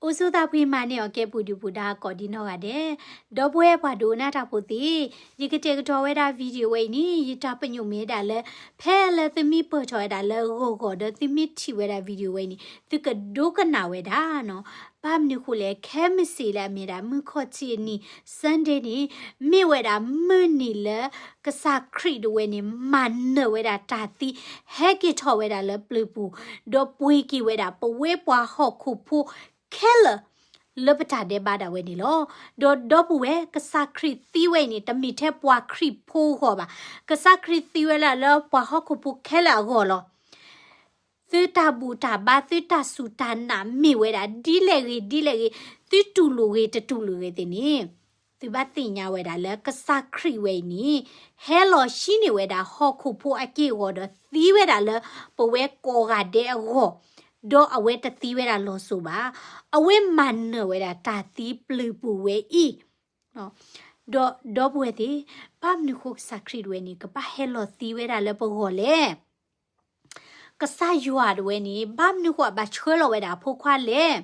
အိၣ်ဆူၣ်သးဖှံမၤန့ၢ်အီၤကဲပူၤဒုၣ်ပူၤဒါကိးဒံနီၢ်ဂၤဒဲး, ဒီပုၢ်ဝဲၢ်ပှၤဒိကနၣ်တၢ်ဖိသ့ၣ်, ယကတဲာ်ကတီၤဝဲဒၣ် video ဝဲအံၤန့ၣ် ယတၢ်ပညိၣ်မ့ၢ်ဒၣ်လၢ ဖဲလၢသုမ့ၢ်ပၢၢ်ထီၣ်ဝဲဒၣ်လၢဂီၢ်ဂီၢ်ဒီးသုမ့ၢ်ထံၣ်ဝဲဒၣ် video ဝဲအံၤန့ၣ် သုကဒိကနၣ်ဝဲဒၣ်နီၤ. ဘၣ်မနုၤဃိလဲၣ်, ခဲမုၢ်ဆ့ၣ်လၢအမ့ၢ်ဒၣ်မုၢ်ခီၣ်ထံးအနံၤ Sunday န့ၣ် မ့ၢ်ဝဲဒၣ်မုၢ်နံၤလၢ ကစၢ်ခရံာ်ဒၣ်ဝဲန့ၣ် မၤနၢၤဝဲဒၣ်တၢ်သံ ဟဲက့ၤထီၣ်ဝဲဒၣ်လၢပျုၤပူၤ, ဒီးပှ့ၤက့ၤဝဲဒၣ်ပဝဲပှၤဟီၣ်ခိၣ်ဖိခဲလၢာ် လၢပတၢ်ဒဲးဘးဒၣ်ဝဲန့ၣ်လီၤ. ဒီးဒီပုၢ်ဝဲၢ် ကစၢ်ခရံာ်သံဝဲအံၤန့ၣ် တမ့ၢ်ထဲပှၤခရံာ်ဖိအဂီၢ်ဘၣ်. ကစၢ်ခရံာ်သံဝဲဒၣ်လၢပှၤဟီၣ်ခိၣ်ဖိခဲလၢာ်အဂီၢ်လီၤ. သုတၢ်ဘူၣ်တၢ်ဘါ သုတၢ်စူၢ်တၢ်နာ်မ့ၢ်ဝဲဒၣ် ဒ်လဲၣ်ဂ့ၤဒ်လဲၣ်ဂ့ၤ, သုတူၢ်လိာ်ဂ့ၤတတူၢ်လိာ်ဂ့ၤသ့ၣ်န့ၣ်, သုဘၣ်သ့ၣ်ညါဝဲဒၣ်လၢကစၢ်ခရံာ်ဝဲအံၤန့ၣ် ဟဲလီၤဟံးန့ၢ်ဝဲဒၣ်ဟီၣ်ခိၣ်ဖိအက့ၢ်အဂီၤဒီးသံဝဲဒၣ်လၢပဝဲကိးဂၤဒဲးအဂီၢ်, ဒီးအဝဲတသံဝဲဒၣ်လီၤစိၤဘၣ်. အဝဲမၤနၢၤဝဲဒၣ်တၢ်သံပျုၤပူၤဝဲအံၤ ဒီးဒီပုၢ်ဝဲၢ်သ့ၣ်, ဘၣ်မနုၤဃိကစၢ်ခရံာ်ဒၣ်ဝဲန့ၣ် ကဘၣ်ဟဲလီၤသံဝဲဒၣ်လၢပဂီၢ်လဲၣ်. ကစၢ်ယွၤဒၣ်ဝဲန့ၣ် ဘၣ်မနုၤဃိအဘၣ်ဆှၢလီၤဝဲဒၣ်အဖိခွါလဲၣ်.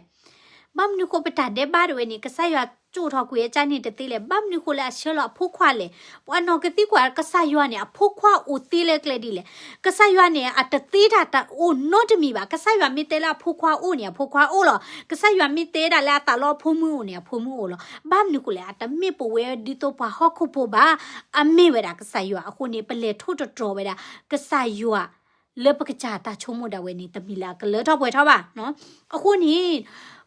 ဘၣ်မနုၤဃိပတၢ်ဒဲးဘးဒၣ်ဝဲန့ၣ် ကစၢ်ယွၤကၠိၣ်ထီၣ်ကွံာ်အကၢန့ၣ်တသ့လဲၣ်. ဘၣ်မနုၤဃိလၢအဆှၢလီၤအဖိခွါလဲၣ်. ပှၤနီၢ်ကသံကွၢ် ကစၢ်ယွၤန့ၣ် အဖိခွါအိၣ်သ့လၢကျဲဒ်လဲၣ်. ကစၢ်ယွၤန့ၣ် အတသ့တၢ်တအိၣ်နီတမံၤဘၣ်. ကစၢ်ယွၤမ့ၢ်တဲလၢအဖိခွါအိၣ်န့ၣ် အဖိခွါအိၣ်လီၤ. ကစၢ်ယွၤမ့ၢ်တဲဒၣ်လၢအသးလီအဖိမုၣ်အိၣ်န့ၣ် အဖိမုၣ်အိၣ်လီၤ. ဘၣ်မနုၤဃိလဲၣ်, အတမ့ၢ်ပဝဲဒ်သိးပှၤဟီၣ်ခိၣ်ဖိဘၣ်, အမ့ၢ်ဝဲဒၣ်ကစၢ်ယွၤအဃိန့ၣ် ပလဲၤထိၣ်သတြီၤဝဲဒၣ် ကစၢ်ယွၤ လၢပကစၢ်တၢ်ဆိကမိၣ်ဒၣ်ဝဲန့ၣ် တမ့ၢ်လၢအကလၢထီၣ်ပှဲၤထီၣ်ဘၣ်. အဃိန့ၣ်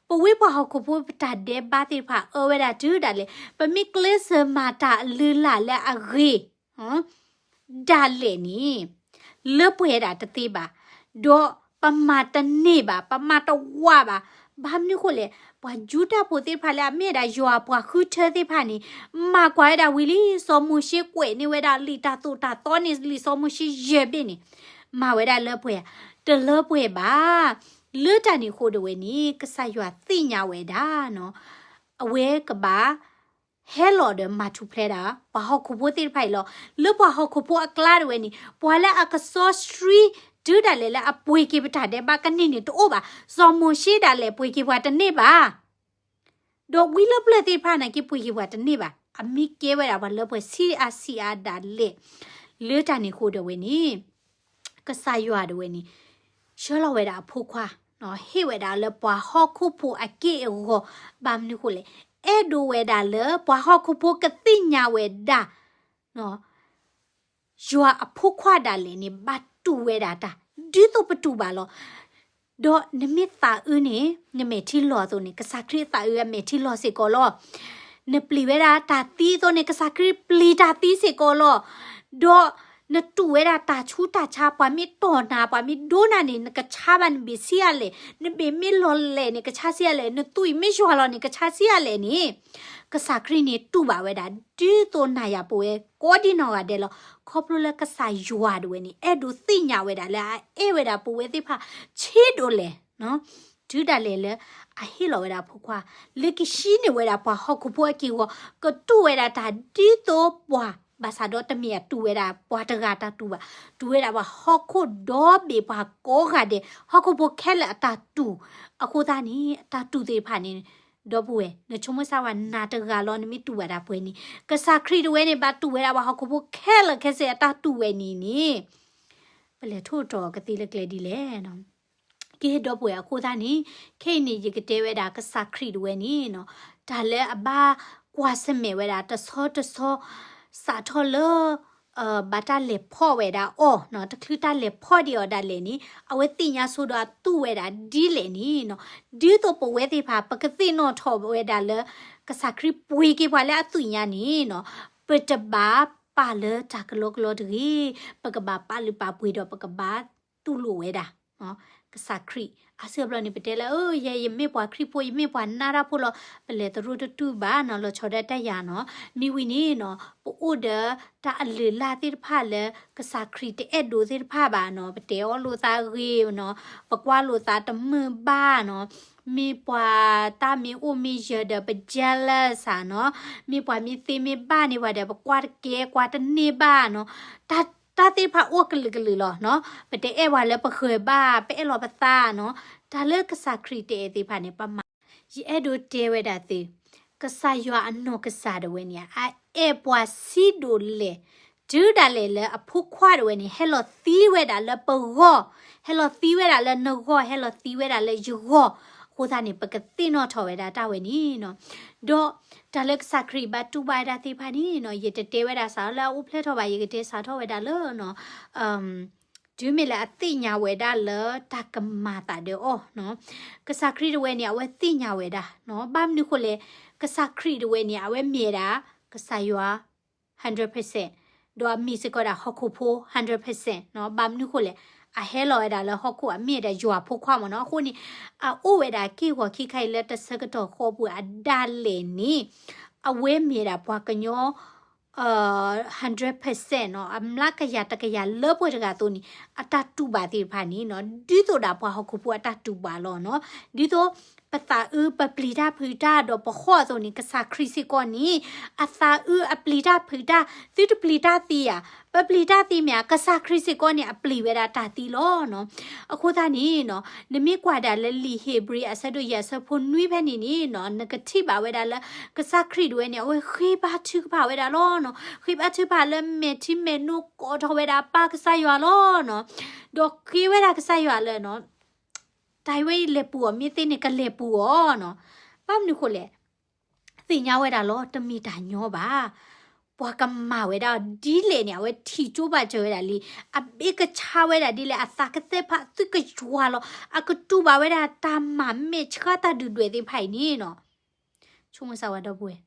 ပဝဲပှၤဟီၣ်ခိၣ်ဖိပတၢ်ဒဲးဘးသ့ၣ်တဖၣ်အၢဝဲဒၣ်တုၤဒၣ်လဲာ်, ပမ့ၢ်ကျဲးစၢးမၤတၢ်အလုၢ်အလၢ်လၢအဂ့ၤ ဒၣ်လဲာ်န့ၣ် လၢပှဲၤဒၣ်တသ့ဘၣ်, ဒီးပမၤတန့ၢ်ဘၣ်, ပမၤတဝးဘၣ်. ဘၣ်မနုၤဃိလဲၣ်, ပှၤယူဒၤဖိသ့ၣ်တဖၣ်လၢအမ့ၢ်ဝဲဒၣ်ယွၤအပှၤဃုထၢသ့ၣ်တဖၣ်န့ၣ် မၤကွၢ်ဝဲဒၣ်ဝံၤလံ, စီၤမိၤၡ့ကွဲးန့ၢ်ဝဲဒၣ်လံာ်တၢ်သိၣ်တၢ်သီန့ၣ် လံာ်စီၤမိၤၡ့ယဲၢ်ဘ့ၣ်န့ၣ် မၤဝဲဒၣ်လၢပှဲၤ, တလၢပှဲၤဘၣ်. လၢတၢ်န့ၣ်အဃိဒၣ်ဝဲန့ၣ် ကစၢ်ယွၤသ့ၣ်ညါဝဲဒၣ် အဝဲကဘၣ် ဟဲလီၤဒီးမၤထူၣ်ဖျဲးဒၣ် ပှၤဟီၣ်ခိၣ်ဖိသ့ၣ်တဖၣ်အံၤလီၤ. လၢပှၤဟီၣ်ခိၣ်ဖိအကျါဒၣ်ဝဲန့ၣ် ပှၤလၢအကစီဆှံတုၤဒၣ်လဲာ်လၢအပှ့ၤက့ၤပတၢ်ဒဲးဘးကန့ၢ်န့ၣ်တအိၣ်ဘၣ်. စီၤမိၤၡ့ဒၣ်လဲာ်ပှ့ၤက့ၤပှၤတန့ၢ်ဘၣ်. ဒီးဝံလၢပျၢၢ်သ့ၣ်တဖၣ်နာ်က့ပှ့ၤက့ၤပှၤတန့ၢ်ဘၣ်. အမ့ၢ်ကဲဝဲဒၣ်ပှၤလၢပှဲၤဆံးအါဆံးအါဒၣ်လဲာ်. လၢတၢ်န့ၣ်အဃိဒၣ်ဝဲန့ၣ် ကစၢ်ယွၤဒၣ်ဝဲန့ၣ် ဆှၢလီၤဝဲဒၣ်အဖိခွါ, ဟ့ၣ်ဝဲဒၣ်လၢပှၤဟီၣ်ခိၣ်ဖိအက့ၢ်အဂီၤ, ဘၣ်မနုၤဃိလဲၣ်, အဲၣ်ဒိးဝဲဒၣ်လၢပှၤဟီၣ်ခိၣ်ဖိကသ့ၣ်ညါဝဲဒၣ် ယွၤအဖိခွါဒၣ်လဲာ်န့ၣ် ဘၣ်တူၢ်ဝဲဒၣ်တၢ် ဒ်သိးပတူၢ်ဘၣ်လီၤ. ဒီးနမ့ၢ်သးအုးန့ၣ် နမဲာ်ထံလီၤအသိးန့ၣ် ကစၢ်ခရံာ်အသးအုးအမဲာ်ထံလီၤစ့ၢ်ကီးလီၤ. နပျံၤဝဲဒၣ်တၢ်သံအသိးန့ၣ် ကစၢ်ခရံာ်ပျံၤတၢ်သံစ့ၢ်ကီးလီၤ. ဒီးနတူၢ်ဝဲဒၣ်တၢ်ဆူးတၢ်ဆါ ပှၤမ့ၢ်တီၢ်နၤ ပှၤမ့ၢ်ဒိနၤန့ၣ် နကဆါဘၣ်နဘ့ၣ်ဆံးအါလဲၣ်, နဘ့ၣ်မ့ၢ်လီၤလဲၣ်န့ၣ် ကဆါဆံးအါလဲၣ်, နသွံၣ်မ့ၢ်ယွၤလီၤန့ၣ် ကဆါဆံးအါလဲၣ်န့ၣ် ကစၢ်ခရံာ်န့ၣ်တူၢ်ဘၣ်ဝဲဒၣ် ဒ်သိးနၤယၤပဝဲကိးဒံနီၢ်ဂၤဒဲးလီၤ. ခီဖျိလၢကစၢ်ယွၤဒၣ်ဝဲန့ၣ် အဲၣ်ဒိးသ့ၣ်ညါဝဲဒၣ်လၢအအဲၣ်ဝဲဒၣ်ပဝဲသ့ၣ်တဖၣ်ဆံးဒိၣ်လဲၣ် တုၤဒၣ်လဲာ်လၢအဟ့ၣ်လီၤဝဲဒၣ်အဖိခွါ လၢကဟံးန့ၢ်ဝဲဒၣ်ပှၤဟီၣ်ခိၣ်ဖိအက့ၢ်အဂီၤ ကတူၢ်ဝဲဒၣ်တၢ်ဒ်သိးပှၤ ဘၣ်ဆၣ်ဒီးတမ့ၢ်အတူၢ်ဝဲဒၣ်ပှၤတဂၤတၢ်တူၢ်ဘၣ်, တူၢ်ဝဲဒၣ်ပှၤဟီၣ်ခိၣ်ဒီဘ့ၣ်ပှၤကိးဂၤဒဲး ဟီၣ်ခိၣ်ဖိခဲလၢာ်အတၢ်တူၢ်, အဃိသတးန့ၣ် အတၢ်တူၢ်သ့ၣ်တဖၣ်န့ၣ် ဒီပုၢ်ဝဲၢ် နဆိကမိၣ်စၢ်ဝဲနၤတဂၤလီၤ နမ့ၢ်တူၢ်ဘၣ်တၢ်ပှဲၤန့ၣ် ကစၢ်ခရံာ်တဝဲန့ၣ် ဘၣ်တူၢ်ဝဲဒၣ်ပှၤဟီၣ်ခိၣ်ဖိခဲလၢာ်ခဲဆ့အတၢ်တူၢ်ဝဲန့ၣ်န့ၣ် ပလဲၤထိၣ်သတြီၤကသ့လၢကျဲဒ်လဲၣ် ကဲဒီပုၢ်ဝဲၢ်အဃိသတးန့ၣ် ခဲအံၤန့ၣ် ယကတဲဝဲဒၣ်ကစၢ်ခရံာ်တဝဲန့ၣ် တၢ်လၢအဘၣ်ကွၢ်ဆၢၣ်မဲာ်ဝဲဒၣ်တဆီတဆီ စးထီၣ်လၢ ဘၣ်တၢ်လဲၤဖီၣ်ဝဲဒၣ်အီၤ တချုးတၢ်လဲၤဖီၣ်ဒံးအီၤဒၣ်လဲာ်န့ၣ် အဝဲသ့ၣ်ညါဆိဒီးအတူၢ်ဝဲဒၣ်ဒ်လဲၣ်န့ၣ် ဒ်သိးပဝဲသ့ၣ်တဖၣ် ပကသ့ၣ်နီၣ်ထီၣ်ဝဲဒၣ်လၢ ကစၢ်ခရံာ်ပှ့ၤက့ၤပှၤလၢအသွံၣ်ညါန့ၣ် ပတဘၣ်ပာ်လၢတၢ်ကလီကလီတဂ့ၤ, ပကဘၣ်ပာ်လုၢ်ပာ်ပှ့ၤဒီးပကဘၣ်တူၢ်လိာ်ဝဲဒၣ် ကစၢ်ခရံာ်. အါစုအါဘျီန့ၣ် ပတဲလၢ ယဲယမ့ၢ်ပှၤခရံာ်ဖိ ယမ့ၢ်ပှၤနးတၢ်ဖိလီၤ, ပလဲၤသရိာ်တတူၢ်ဘၣ်နီၤ လီၤဆီဒၣ်တၢ်ယၤနီၤ. မ့ၢ်ဝံၤန့ၣ်နီၤ ပအိၣ်ဒီးတၢ်အလုၢ်အလၢ်သ့ၣ်တဖၣ်လၢ ကစၢ်ခရံာ်တအဲၣ်ဒိးသ့ၣ်တဖၣ်ဘၣ်နီၤ. ပတဲအီၣ်လိာ်သးဂ့ၤနီၤ, ပကွၢ်လိာ်သးတမုာ်ဘၣ်နီၤ. မ့ၢ်ပှၤတၢ်မ့ၢ်အိၣ်မ့ၢ်ယၢၤဒီးပ jealous ဧါနီၤ. မ့ၢ်ပှၤမ့ၢ်သ့မ့ၢ်ဘၣ်န့ၢ်ပှၤဒီး ပကွၢ်တကဲ ကွၢ်တန့ၢ်ဘၣ်နီၤ. တၢ် တၢ်သ့ၣ်တဖၣ်အိၣ်ကလုာ်ကလုာ်လီၤနီၤ. ပတအဲၣ်ပှၤလၢပဃၢၤဘၣ်, ပအဲၣ်လီၤပသးနီၤ. တၢ်လၢကစၢ်ခရံာ်တအဲၣ်သ့ၣ်တဖၣ်န့ၣ် ပမၤ ယအဲၣ်ဒိးတဲဝဲဒၣ်သု, ကစၢ်ယွၤအနီၢ်ကစၢ်ဒၣ်ဝဲန့ၣ် အအဲၣ်ပှၤဆံးဒိၣ်လဲၣ်, တုၤဒၣ်လဲာ်လၢအဖိခွါဒၣ်ဝဲန့ၣ် ဟဲလီၤသံဝဲဒၣ်လၢပဂီၢ်, ဟဲလီၤသံဝဲဒၣ်လၢနဂီၢ်, ဟဲလီၤသံဝဲဒၣ်လၢယဂီၢ်, အဃိသတးန့ၣ် ပကသ့ၣ်နီၣ်ထီၣ်ဝဲဒၣ်တၢ်ဝဲန့ၣ်နီၤ. ဒီးတၢ်လၢကစၢ်ခရံာ်ဘၣ်တူၢ်ဘၣ်ဝဲဒၣ်သ့ၣ်တဖၣ်န့ၣ်နီၤ, ယတတဲဝဲဒၣ်စးထီၣ်လၢအအိၣ်ဖျဲၣ်ထီၣ်ဘၣ်, ယကတဲစးထီၣ်ဝဲဒၣ်လၢနီၤ တုၤမ့ၢ်လၢအသ့ၣ်ညါဝဲဒၣ်လၢတၢ်ကမၤသးဒီးအီၤနီၤ, ကစၢ်ခရံာ်တဝဲန့ၣ် အဝဲသ့ၣ်ညါဝဲဒၣ်နီၤ. ဘၣ်မနုၤဃိလဲၣ်, ကစၢ်ခရံာ်တဝဲန့ၣ် အဝဲမ့ၢ်ဝဲဒၣ် ကစၢ်ယွၤ hundred percent, ဒီးအမ့ၢ်စ့ၢ်ကီးဒၣ်ဟီၣ်ခိၣ်ဖိ hundred percent နီၤ. ဘၣ်မနုၤဃိလဲၣ်, အဟဲလီၤဝဲဒၣ်လၢဟီၣ်ခိၣ် အမ့ၢ်ဝဲဒၣ်ယွၤဖိခွါမ့ၢ်နီၤ. အဃိန့ၣ် အအိၣ်ဝဲဒၣ်က့ၢ်ဂီၤခံခါအံၤလၢတဆၢကတီၢ်ဃီပူၤအဒၣ်လဲာ်န့ၣ်, အဝဲမ့ၢ်ဝဲဒၣ်ပှၤကညီ hundred percent နီၤ, အမျးကယၤတကယၤလၢပှဲၤတဂၤအသိးန့ၣ် အတၢ်တူၢ်ဘၣ်သ့ၣ်တဖၣ်န့ၣ်နီၤ, ဒ်သိးဒၣ်ပှၤဟီၣ်ခိၣ်ဖိအတၢ်တူၢ်ဘၣ်လီၤနီၤ. ဒ်သိး ပသးအုးပပျံၤတၢ်ဖုးတၢ်ဒီးပဃီၣ်အသိးန့ၣ်, ကစၢ်ခရံာ်စ့ၢ်ကီးန့ၣ် အသးအုးအပျံၤတၢ်ဖုးတၢ်, သုတပျံၤတၢ်သံဧါ, ပပျံၤတၢ်သံမ့ၢ်ဧါ, ကစၢ်ခရံာ်စ့ၢ်ကီးန့ၣ် အပျံၤဝဲဒၣ်တၢ်သံလီၤနီၤ. အဃိသတးန့ၣ်နီၤ, နမ့ၢ်ကွၢ်ဒၣ်လၢလံာ်ဧ့ၤဘြံၤအဆၢဒိၣ်ယဲၢ်အဆၢဖိနွံဖဲန့ၣ်န့ၣ်နီၤ, နကထံၣ်ဘၣ်ဝဲဒၣ်လၢ ကစၢ်ခရံာ်တဝဲန့ၣ် အဝဲဃ့ဘါထုကဖၣ်ဝဲဒၣ်လီၤနီၤ. ဃ့ဘါထုကဖၣ်လၢမဲာ်ထံမဲာ်နိကိးထီၣ်ဝဲဒၣ်ပၢ်ကစၢ်ယွၤလီၤနီၤ. ဒီးဃ့ဝဲဒၣ်ကစၢ်ယွၤလၢနီၤ, တၢ်ဝဲအံၤလဲၤပူၤအီၤ, မ့ၢ်သ့န့ၣ် ကလဲၤပူၤအီၤနီၤ. ဘၣ်မနုၤဃိလဲၣ်, သ့ၣ်ညါဝဲဒၣ်လီၤ, တမ့ၢ်တၢ်ညီဘၣ်. ပှၤကမၤဝဲဒၣ်ဒ်လဲၣ်န့ၣ် အဝဲထံၣ်ကၠိဘၣ်စၢၤဝဲဒၣ်လံ. အဘ့ကဆါဝဲဒၣ်ဒ်လဲၣ်, အသးကသဲၣ်ဖးသုကယွၤလီၤ, အကတူၢ်ဘၣ်ဝဲဒၣ်တၢ်မၤမဲာ်ဆှးတၢ်ဒုၣ်ဒွဲၣ်သ့ၣ်တဖၣ်အံၤန့ၣ်နီၤ. ဆိကမိၣ်စၢ်ဝဲဒီပုၢ်ဝဲၢ်,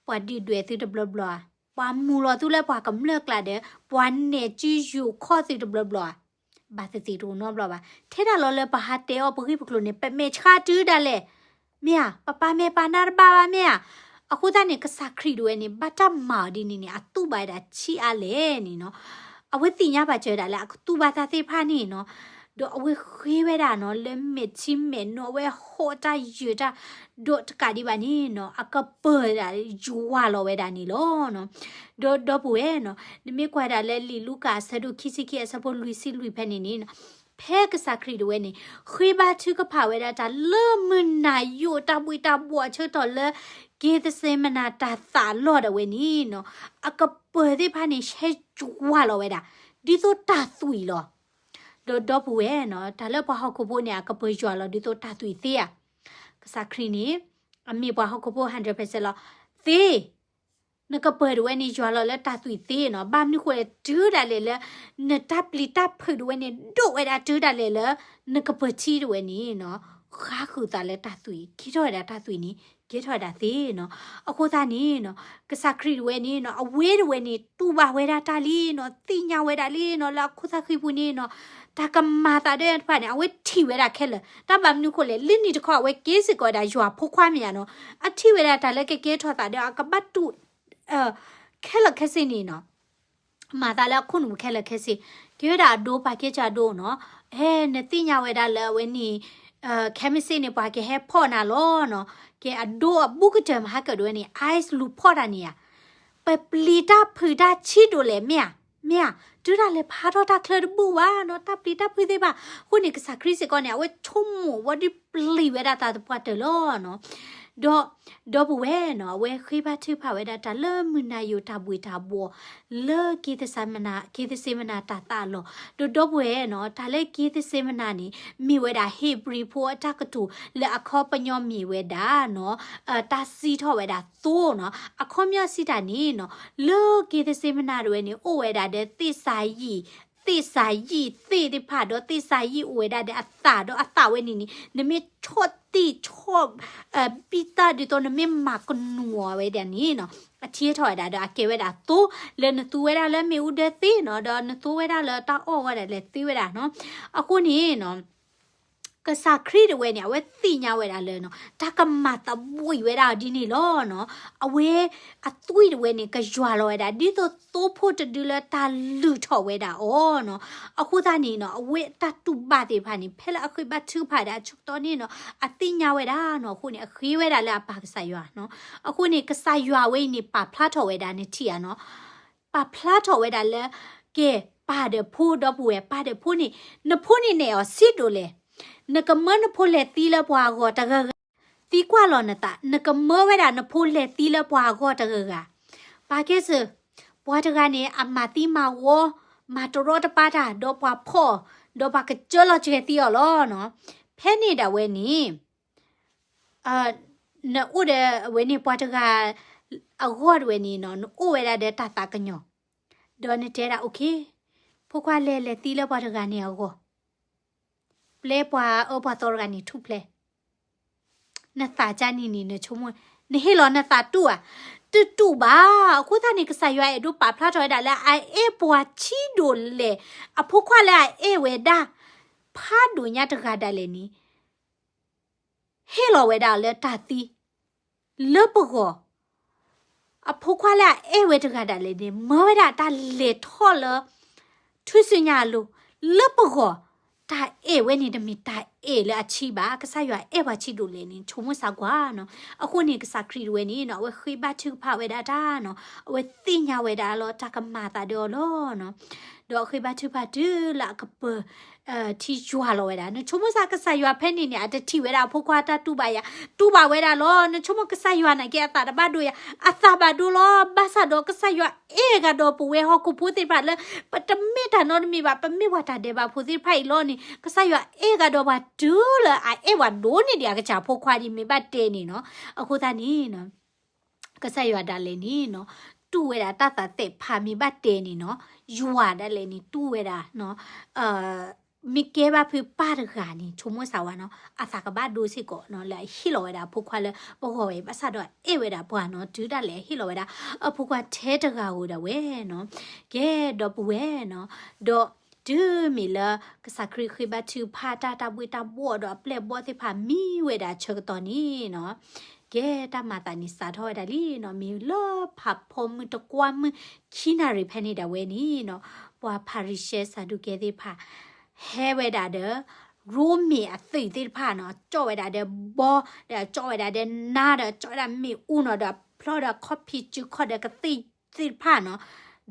ပှၤဒုၣ်ဒွဲၣ်သုတဘျီဘျီဧါ, ပှၤမူလီၤသုလၢပှၤကမျၢၢ်ကျါဒီး ပှၤနဲၣ်စုယိၤခီၣ်သုတဘျီဘျီဧါ, ဘၣ်သ့ၣ်သ့ၣ်တအိၣ်နီတဘျီဘၣ်. ထဲဒၣ်လီၤလၢပဟးတဲအီၤပဂ့ၢ်ပကျိၤန့ၣ် ပမဲာ်ဆှးတုၤဒၣ်လဲာ်, မ့ၢ်ဧါ, ပပာ်မဲာ်ပာ်နါတဘၣ်ဘၣ် မ့ၢ်ဧါ. အဃိသတးန့ၣ် ကစၢ်ခရံာ်တဝဲန့ၣ် ဘၣ်တၢ်မၤအီၤဒ်န့ၣ်န့ၣ် အတူၢ်ဘၣ်ဝဲဒၣ်ဆံးအါလဲၣ်န့ၣ်နီၤ. အဝဲသ့ၣ်ညါဘၣ်စၢၤဝဲဒၣ်လၢအကတူၢ်ဘၣ်တၢ်သ့ၣ်တဖၣ်န့ၣ်နီၤ. ဒီးအဝဲဃ့ဝဲဒၣ်နီၤ လၢမဲာ်ထံမဲာ်နိ အဝဲဟီၣ်တၢ်ယၢၤတၢ်, ဒီးတကးဒံးဘၣ်န့ၣ်နီၤ အကပၢၤဒၣ်ယွၤလီၤဝဲဒၣ်န့ၣ်လီၤနီၤ. ဒီးဒီပုၢ်ဝဲၢ်နီၤ နမ့ၢ်ကွၢ်ဒၣ်လၢလံာ်လူၤကၣ်အဆၢဒိၣ်ခံဆံခံအဆၢဖိလွံၢ်ဆံလွံၢ်ဖဲန့ၣ်န့ၣ်နီၤ ဖဲကစၢ်ခရံာ်တဝဲန့ၣ် ဃ့ဘါထုကဖၣ်ဝဲဒၣ်တၢ်လၢမုၢ်နၤယိာ်တၢ်ဘှံးတၢ်ဘှီၣ်အဆၢကတီၢ်လၢ က့ၤသစ့မနၤတၢ်သးလီၢ်ဒၣ်ဝဲန့ၣ်နီၤ အကပၢၤသ့ၣ်တဖၣ်န့ၣ် ဟဲယွၤလီၤဝဲဒၣ် ဒ်သိးတၢ်သွံၣ်လီၤ. ဒီးဒီပုၢ်ဝဲၢ်နီၤ တၢ်လၢပှၤဟီၣ်ခိၣ်ဖိန့ၣ် အကပၢၤယွၤလီၤဒ်သိးတၢ်သွံၣ်သ့ဧါ. ကစၢ်ခရံာ်န့ၣ် အမ့ၢ်ပှၤဟီၣ်ခိၣ်ဖိ hundred percent လီၤ. သ့ နကပၢၤတဝဲန့ၣ် ယွၤလီၤလၢတၢ်သွံၣ်သ့နီၤ. ဘၣ်မနုၤဃိလဲၣ် တုၤဒၣ်လဲာ်လၢ နတၢ်ပျံၤတၢ်ဖုးတဝဲန့ၣ် ဒိၣ်ဝဲဒၣ်တုၤဒၣ်လဲာ်လၢ နကပၢၤထံတဝဲန့ၣ်နီၤ ဃါဃုာ်သးလၢတၢ်သွံၣ်, ကဲထီၣ်ဝဲဒၣ်တၢ်သွံၣ်န့ၣ် ကဲထီၣ်ဝဲဒၣ်သ့နီၤ. အဃိသတးန့ၣ်နီၤ ကစၢ်ခရံာ်တဝဲန့ၣ်နီၤ အဝဲတဝဲန့ၣ် တူၢ်ဘၣ်ဝဲဒၣ်တၢ်လံနီၤ, သ့ၣ်ညါဝဲဒၣ်လံနီၤ လၢအခိၣ်သးဃံပူၤန့ၣ်နီၤ တၢ်ကမၤသးဒီးတဖၣ်န့ၣ် အဝဲထံၣ်ဝဲဒၣ်ခဲလၢာ်. တၢ်ဘၣ်မနုၤဃိလဲၣ် လၢနံၤတခီအဝဲကဲစ့ၢ်ကီးဝဲဒၣ်ယွၤဖိခွါမ့ၢ်ဧါနီၤ. အထံၣ်ဝဲဒၣ်တၢ်လၢကကဲထီၣ်သးဒီး အကဘၣ်တူၢ် ခဲလၢာ်ခဲဆ့န့ၣ်နီၤ မၤသးလၢအခိၣ်နူာ်ပူၤခဲလၢာ်ခဲဆ့, ကဲဝဲဒၣ်အဒိ ပှၤကဲစၢ်အဒိနီၤ, ဟဲ နသ့ၣ်ညါဝဲဒၣ်လၢအဝဲန့ၣ် ခဲမုၢ်ဆ့ၣ်န့ၣ် ပှၤကဟဲဖီၣ်နၤလီၤနီၤ, ကဲအဒိအဘူးကတၢၢ်မဟါကၢၣ်ဒိဝဲန့ၣ် ice လူၤဖီၣ်တၢ်န့ၣ်ဧါ, ပပျံၤတၢ်ဖုးတၢ်ဆံးဒိၣ်လဲၣ် မ့ၢ်ဧါ, မ့ၢ်ဧါ, တုၤဒၣ်လဲာ်ဖးထီၣ်တၢ်ချၢတဘူၣ်ဘၣ်နီၤ, တၢ်ပျံၤတၢ်ဖုးသ့ၣ်တဖၣ်, အဃိန့ၣ် ကစၢ်ခရံာ်စ့ၢ်ကီးန့ၣ် အဝဲဆိကမိၣ်ဝံၤဒီးပျံၤဝဲဒၣ်သးသပှၢ်တၢၢ်လီၤနီၤ. ဒီး ဒီပုၢ်ဝဲၢ်နီၤ အဝဲဃ့ဘါထုကဖၣ်ဝဲဒၣ်တၢ်လၢမုၢ်နၤယိာ်တၢ်ဘှံးတၢ်ဘှီၣ် လၢက့ၤသစ့မနၤ, က့ၤသစ့မနၤတၢ်သးအလီၢ်, ဒီးဒီပုၢ်ဝဲၢ်နီၤ တၢ်လၢက့ၤသစ့မနၤန့ၣ် မ့ၢ်ဝဲဒၣ်ဧ့ၤဘြံၤဖိအတၢ်ကတိၤလၢအခီပညီမ့ၢ်ဝဲဒၣ်နီၤ တၢ်စံးထီၣ်ဝဲဒၣ်သိနီၤ, အခီပညီစံးတၢ်န့ၣ်နီၤ လၢက့ၤသစ့မနၤတဝဲန့ၣ် အိၣ်ဝဲဒၣ်ဒီးသ့ၣ်စၤယံာ် သ့ၣ်စၤယံာ်သ့ၣ်တဖၣ် ဒီးသ့ၣ်စၤယံာ်အိၣ်ဝဲဒၣ်ဒီးအသၣ် ဒီးအသၣ်ဝဲန့ၣ်န့ၣ် နမ့ၢ်ဆီၣ်တံၢ်ဆီၣ် ဘံၣ်သၣ်ဒ်သိးနမ့ၢ်မၤကနူၤအီၤဝဲဒၣ်န့ၣ်နီၤ အထံၣ်ထီၣ်ဝဲဒၣ်ဒီးအကဲဝဲဒၣ်သိ လၢနသူဝဲဒၣ်လၢမ့ၣ်အူဒၢသ့နီၤ ဒီးနသူဝဲဒၣ်လၢတၢ်အီၣ်ဝဲဒၣ်လဲၤသ့ဝဲဒၣ်နီၤ, အဃိန့ၣ်နီၤ ကစၢ်ခရံာ်တဝဲန့ၣ် အဝဲသ့ၣ်ညါဝဲဒၣ်လၢနီၤ တၢ်ကမၤသးဘှံးဝဲဒၣ်ဒ်န့ၣ်လီၤနီၤ, အဝဲအသွံၣ်တဝဲန့ၣ် ကယွၤလီၤဝဲဒၣ် ဒ်သိးသိဖိတဒုလၢတၢ်လုၢ်ထီၣ်ဝဲဒၣ်အီၤနီၤ, အဃိသတးန့ၣ်နီၤ အဝဲအတၢ်တူၢ်ဘၣ်သ့ၣ်တဖၣ်န့ၣ် ဖဲလၢအဃ့ဘါထုကဖၣ်ဒီးအဆၢကတီၢ်န့ၣ်နီၤ အသ့ၣ်ညါဝဲဒၣ်နီၤ, အဃိန့ၣ် အဃ့ဝဲဒၣ်လၢအပၢ်ကစၢ်ယွၤနီၤ, အဃိန့ၣ် ကစၢ်ယွၤဝဲအံၤန့ၣ် ပာ်ဖျါထီၣ်ဝဲဒၣ်နထံၣ်ဧါနီၤ ပာ်ဖျါထီၣ်ဝဲဒၣ်လၢ ကဲ ပၢ်ဒီးဖိ ဒီပုၢ်ဝဲၢ် ပၢ်ဒီးဖိန့ၣ် နဖိန့ၣ်နဲၣ်အီၤဆံးဒိၣ်လဲၣ်, နကမၢနဖိလဲၤသံလၢပှၤအဂီၢ်တဂၤဂၤ သံကွၢ်လီၤနသး, နကမၢဝဲဒၣ်နဖိလဲၤသံလၢပှၤအဂီၢ်တဂၤဂၤ. ပာ်ကဲစ့ၢ်, ပှၤတဂၤန့ၣ် အမၤသံမၤဝီ, မၤတရီတပါတၢ်, ဒီးပှၤဖီၣ်, ဒီးပှၤကစၢလီၤစှဲၤသံအီၤလီၤနီၤ. ဖဲန့ၣ်ဒၣ်ဝဲန့ၣ် နအိၣ်ဒီးအဝဲန့ၣ်ပှၤတဂၤအဂီၢ်တဝဲန့ၣ်နီၤ, နအိၣ်ဝဲဒၣ်ဒီးတၢ်သးကညီၤ, ဒီးနတဲဒၣ် okay, ဖိခွါလဲၤလဲၤသံလၢပှၤတဂၤန့ၣ်အဂီၢ်, ပျဲပှၤအၢပှၤသီတဂၤန့ၣ်ထူၣ်ဖျဲး, နသးကါန့ၣ်န့ၣ် နဆိကမိၣ်, နဟ့ၣ်လီၤနသးတူၢ်ဧါ, တတူၢ်ဘၣ်. အဃိသတးန့ၣ် ကစၢ်ယွၤအဲၣ်ဒိးပာ်ဖျါထီၣ်ဝဲဒၣ်လၢအအဲၣ်ပှၤဆံးဒိၣ်လဲၣ်, အဖိခွါလၢအအဲၣ်ဝဲဒၣ် ဖးဒိၣ်ညါတဂၤဒၣ်လဲာ်န့ၣ် ဟ့ၣ်လီၤဝဲဒၣ်လၢတၢ်သံ လၢပဂီၢ်, အဖိခွါလၢအအဲၣ်ဝဲတဂၤဒၣ်လဲာ်န့ၣ် မၢဝဲဒၣ်တၢ်လဲၤထီၣ်လၢ ထူၣ်စုညါအလိၤ လၢပဂီၢ်, တၢ်အဲၣ်ဝဲန့ၣ်တမ့ၢ်တၢ်အဲၣ်လၢအဆံးဘၣ်. ကစၢ်ယွၤအဲၣ်ပှၤဆံးဒိၣ်လဲၣ်န့ၣ် ဆိကမိၣ်စၢ်ကွၢ်နီၤ. အဃိန့ၣ် ကစၢ်ခရံာ်တဝဲန့ၣ်နီၤ အဝဲဃ့ဘါထုကဖၣ်ဝဲဒၣ်တၢ်နီၤ, အဝဲသ့ၣ်ညါဝဲဒၣ်လီၤ တၢ်ကမၤအသးဒီးအီၤလီၤနီၤ. ဒီးအဃ့ဘါထုကဖၣ်တုၤလၢအကပၢၤ ထံယွၤလီၤဝဲဒၣ်. နဆိကမိၣ်စၢ်ကစၢ်ယွၤဖဲန့ၣ်န့ၣ် အတထံၣ်ဝဲဒၣ်အဖိခွါတၢ်တူၢ်ဘၣ်ယၤ, တူၢ်ဘၣ်ဝဲဒၣ်လီၤ. နဆိကမိၣ်ကစၢ်ယွၤနာ်က့ အသးတဘၣ်ဒိယၤ, အသးဘၣ်ဒိလီၤ. ဘၣ်ဆၣ်ဒီးကစၢ်ယွၤအဲၣ်ဂၤဒီးပဝဲဟီၣ်ခိၣ်ဖိသ့ၣ်တဖၣ်လၢ ပတမ့ၢ်တၢ်နီတမံၤဘၣ်, ပမ့ၢ်ပှၤတၢ်ဒဲးဘးဖိသ့ၣ်တဖၣ်အံၤလီၤန့ၣ် ကစၢ်ယွၤအဲၣ်ဂၤဒီးပှၤတုၤလၢအအဲၣ်ဝဲဒိၣ်န့ၢ်ဒံးအကစၢ်ဖိခွါဒ်မ့ၢ်ဘၣ်တဲန့ၣ်နီၤ. အဃိသတးန့ၣ် ကစၢ်ယွၤဒၣ်လဲာ်န့ၣ်နီၤ တူၢ်ဝဲဒၣ်တၢ်သးသ့ၣ်တဖၣ်မ့ၢ်ဘၣ်တဲန့ၣ်နီၤ, ယွၤဒၣ်လဲာ်န့ၣ် တူၢ်ဝဲဒၣ် မ့ၢ်ကဲဘၣ်ဖုပၢ်တဂၤန့ၣ် ဆိကမိၣ်စၢ်ဝဲနီၤ အသးကဘၣ်ဒိစ့ၢ်ကီးနီၤ လၢအဟ့ၣ်လီၤဝဲဒၣ်အဖိခွါလၢပဂီၢ်ဝဲအံၤ ဘၣ်ဆၣ်ဒီးအဲၣ်ဝဲဒၣ်ပှၤနီၤ တုၤဒၣ်လဲာ်ဟ့ၣ်လီၤဝဲဒၣ် အဖိခွါထဲတဂၤဧိၤဒၣ်ဝဲနီၤ. ကဲဒီးပဝဲနီၤ ဒီးတုၤမ့ၢ်လၢ ကစၢ်ခရံာ်ဃ့ဘါထုကဖၣ်တၢ်တၢ်ဘှ့ၣ်တၢ်ဘှီၣ်ဒီးအပျဲၢ်အဘီၣ်သ့ၣ်တဖၣ် မံဝဲဒၣ်ဆၢကတီၢ်န့ၣ်နီၤ ကဲတၢ်မၤသးန့ၣ်စးထီၣ်ဝဲဒၣ်လံနီၤ မ့ၢ်လၢဖးဖီမုၢ်တကွၢ်မုၢ်ခံနၣ်ရံၣ်ဖဲန့ၣ်ဒၣ်ဝဲန့ၣ်နီၤ ပှၤဖၤရံၤၡဲ စၤဒူးကဲသ့ၣ်တဖၣ် ဟဲဝဲဒၣ်ဒီး ရိမ့ၤအသုးသ့ၣ်တဖၣ်နီၤ ကၠီၣ်ဝဲဒၣ်ဒီးဘီ ဒီးကၠီၣ်ဝဲဒၣ်ဒီးနါ ဒီးကၠီၣ်ဝဲဒၣ်မ့ၣ်အူနီၤ ဒီးဖျီဒီးခီၣ်ဖံးစုခီၣ်ဒီးကသ့ၣ်သ့ၣ်တဖၣ်နီၤ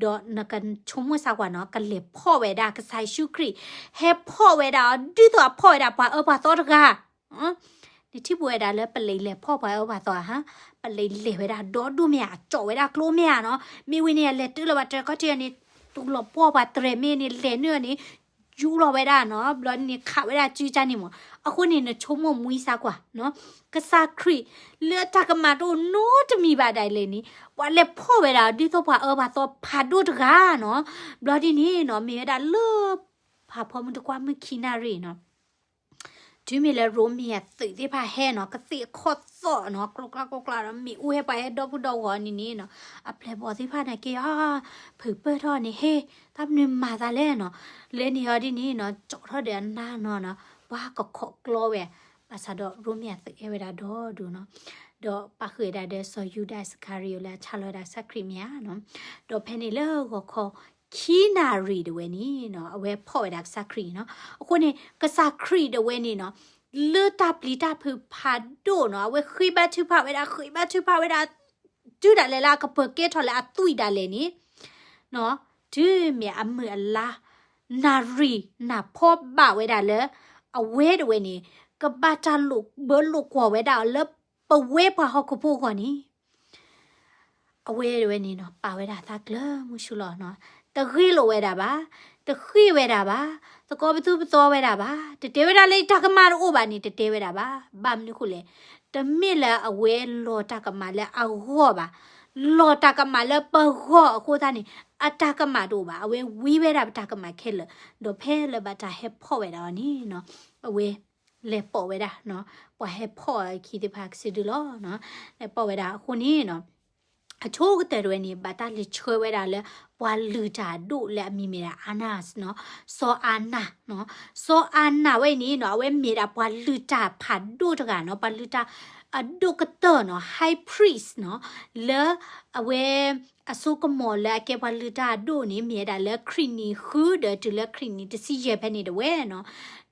ဒီးနကဆိကမိၣ်စၢ်ကွၢ်နီၤ ကလဲၤဖီၣ်ဝဲဒၣ်ကစၢ်ယ့ၣ်ၡူးခရံာ် ဟဲဖီၣ်ဝဲဒၣ်အီၤ ဒ်သိးအဖီၣ်ဝဲဒၣ်ပှၤအၢပှၤသီတဂၤ နထံၣ်ဘၣ်ဝဲဒၣ်လၢပလံးလဲၤဖီၣ်ပှၤအၢပှၤသီဧါ, ပလံးလဲၤဝဲဒၣ်ဒီဒိၣ်မ့ၢ်ဧါ ကၠီၣ်ဝဲဒၣ်ကျိမ့ၢ်ဧါနီၤ, မ့ၢ်ဝံၤန့ၣ် အလဲၤတုၤလၢပှၤတြဲၤခီၣ်ထံးန့ၣ် တူၢ်လီၤပှီၢ်ပှၤတြဲၤမ့ၢ်န့ၣ် လဲၤနုာ်န့ၣ် ယူလီၤဝဲဒၣ်နီၤ, ဘျီန့ၣ်ခးဝဲဒၣ်စုကါန့ၣ်မး, အဃိန့ၣ် နဆိကမိၣ်မှံစၢ်ကွၢ်နီၤ, ကစၢ်ခရံာ်လၢတၢ်ကမၣ်တအိၣ်နီတမံၤဘၣ်ဒၣ်လဲာ်န့ၣ် ပှၤလဲၤဖီၣ်ဝဲဒၣ် ဒ်သိးပှၤအၢပှၤသီဖးဒိၣ်တဂၤနီၤ, ဘျီဒ်န့ၣ်နီၤ မ့ၢ်ဝဲဒၣ်လၢ ဖးဖီမုၢ်တကွၢ်မုၢ်ခံနၣ်ရံၣ်နီၤ တုၤမ့ၢ်လၢရိမ့ၤအသုးသ့ၣ်တဖၣ်ဟဲနီၤ, ကသ့ၣ်ခီၣ်သီၣ်နီၤ, ကျိကျါကျိကျါဒီး မ့ၣ်အူဟဲပှၤဟဲဒီပုၢ်ဒီဝီၤန့ၣ်န့ၣ်နီၤ, အပျဲၢ်ဘီၣ်သ့ၣ်တဖၣ်န့ၣ်က့ၤအီၤ, ဖုးပၢၢ်ထီၣ်န့ၣ် ဟ့ၣ် တၢ်မနုၤမၤသးလဲၣ်နီၤ, လဲန့ၣ်အီၤဒ်န့ၣ်နီၤ, ကၠီထီၣ်ဒီးအနါနီၤနီၤ, ပှၤကခိးကျီဝဲ, ဘၣ်ဆၣ်ဒီးရိမ့ၤအသုးဟဲဝဲဒၣ်ဒီဒိၣ်နီၤ, ဒီးပာ်ဃုာ်ဝဲဒၣ်ဒီးစီၤယူဒၤအံးစကၤရံၤဧိၤ လၢအဆါလီၤဝဲဒၣ်ကစၢ်ခရံာ်မ့ၢ်ဧါနီၤ, ဒီးဖဲန့ၣ်လၢဂီၤခီ ခံနၣ်ရံၣ်တဝဲန့ၣ်နီၤ, အဝဲဖီၣ်ဝဲဒၣ်ကစၢ်ခရံာ်နီၤ, အဃိန့ၣ် ကစၢ်ခရံာ်တဝဲန့ၣ်နီၤ, လၢတၢ်ပျံၤတၢ်ဖုးဖးဒိၣ်နီၤ, အဝဲဃ့ဘါထုကဖၣ်ဝဲဒၣ် ဃ့ဘါထုကဖၣ်ဝဲဒၣ်, တုၤဒၣ်လဲာ်လၢအကပၢၤကဲထီၣ်လၢအသွံၣ်ဒၣ်လဲာ်န့ၣ်, တုၤမ့ၢ်အမုၢ်အလါ နၣ်ရံၣ်နၢ်ဖီဘၣ်ဝဲဒၣ်လၢ အဝဲတဝဲန့ၣ် ကဘၣ်တၢ်လိာ်ဘၢလိာ်ကွီၢ်ဝဲဒၣ်အီၤလၢပဝဲပှၤဟီၣ်ခိၣ်ဖိအဂီၢ်န့ၣ် အဝဲတဝဲန့ၣ်နီၤ ပာ်ဝဲဒၣ်သးကျၢၤမုဆူလီၤနီၤ, တဂ့ၢ်လိာ်ဝဲဒၣ်ဘၣ်, တဃ့ၢ်ဝဲဒၣ်ဘၣ်, သကိးပသူပသီဝဲဒၣ်ဘၣ်, တတဲဝဲဒၣ်လၢတၢ်ကမၣ်တအိၣ်ဘၣ်န့ၣ် တတဲဝဲဒၣ်ဘၣ်, ဘၣ်မနုၤဃိလဲၣ်, တမ့ၢ်လၢအဝဲလီၤတၢ်ကမၣ်လၢအဂီၢ်ဘၣ်, လီၤတၢ်ကမၣ်လၢပဂီၢ်အဃိသတးန့ၣ် အတၢ်ကမၣ်တအိၣ်ဘၣ်, အဝဲဝံဝဲဒၣ်ပတၢ်ကမၣ်ခဲလၢာ်, ဒီးဖဲလၢဘၣ်တၢ်ဟဲဖီၣ်ဝဲဒၣ်အီၤန့ၣ်နီၤ, အဝဲ လဲၤပိာ်ဝဲဒၣ်နီၤ, ပှၤဟဲဖီၣ်အခံသ့ၣ်တဖၣ်ကစၢ်ဒုလီၤနီၤ, လဲၤပိာ်ဝဲဒၣ်အဃိန့ၣ်နီၤ, အဆိကတၢၢ်တဝဲန့ၣ် ဘၣ်တၢ်လဲၤဆှၢဝဲဒၣ်လၢ ပှၤလုၢ်တၢ်အဒိၣ်လၢအမံၤမ့ၢ်ဒၣ် Annas နီၤ, စီၤအၤနၤနီၤ, စီၤအၤနၤဝဲအံၤန့ၣ်နီၤ အဝဲမ့ၢ်ဒၣ်ပှၤလုၢ်တၢ်ဖးဒိၣ်တဂၤနီၤ, ပှၤလုၢ်တၢ်အဒိၣ်ကတၢၢ်နီၤ, high priest နီၤ, လၢအဝဲ အစိကမီၤလၢအကဲပှၤလုၢ်တၢ်အဒိၣ်န့ၣ် မ့ၢ်ဝဲဒၣ်လၢခရံာ်နံၣ်ဃုဒီးတုၤလၢခရံာ်နံၣ်တဆံယဲၢ်ဖဲန့ၣ်တဝဲနီၤ,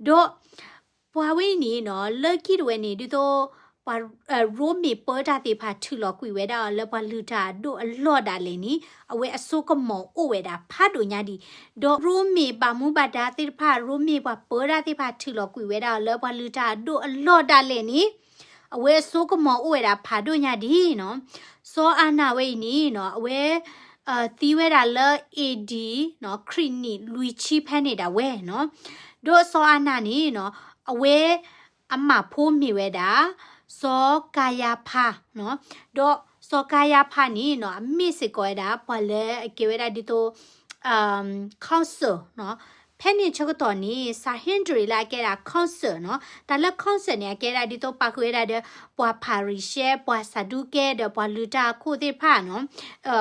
ဒီး ပှၤဝဲအံၤန့ၣ်နီၤ လၢခံတဝဲန့ၣ် ဒ်သိး ပှၤ ရိမ့ၤပၢတၢ်သ့ၣ်တဖၣ်ထုးလီၤကွံာ်ဝဲဒၣ်အီၤလၢပှၤလုၢ်တၢ်အဒိၣ်အလီၢ်ဒၣ်လဲာ်န့ၣ် အဝဲအစိကမီၤအိၣ်ဝဲဒၣ်ဖးဒိၣ်ညါဒံး, ဒီးရိမ့ၤဘၣ်မူဘၣ်ဒါသ့ၣ်တဖၣ် ရိမ့ၤပှၤပၢတၢ်သ့ၣ်တဖၣ်ထုးလီၤကွံာ်ဝဲဒၣ်အီၤလၢပှၤလုၢ်တၢ်အဒိၣ်အလီၢ်ဒၣ်လဲာ်န့ၣ် အဝဲအစိကမီၤအိၣ်ဝဲဒၣ်ဖးဒိၣ်ညါဒ်နီၤ. စီၤအၤနၤဝဲအံၤန့ၣ်နီၤ အဝဲ သံဝဲဒၣ်လၢ A D နီၤ ခရံာ်နံၣ်လွံၢ်ဆံဖဲန့ၣ်ဒၣ်ဝဲနီၤ. ဒီးစီၤအၤနၤန့ၣ်နီၤ အဝဲ အမၢ်ဖိမ့ၢ်ဝဲဒၣ် စီၤကၤယၤဖးနီၤ. ဒီးစီၤကၤယၤဖးန့ၣ်နီၤ အမ့ၢ်စ့ၢ်ကီးဝဲဒၣ် ပှၤလၢအကဲဝဲဒၣ်ဒ်သိး council နီၤ. ဖဲန့ၣ်ဆၢကတီၢ်န့ၣ် Sanhedrin လၢအကဲဒၣ် council နီၤ. တၢ်လၢ council န့ၣ် အကဲဒၣ်ဒ်သိးပာ်ဃုာ်ဝဲဒၣ်ဒီး ပှၤဖၤရံၤၡဲ ပှၤစၤဒူကဲ ဒီးပှၤလုၢ်တၢ်အခိၣ်သ့ၣ်တဖၣ်နီၤ.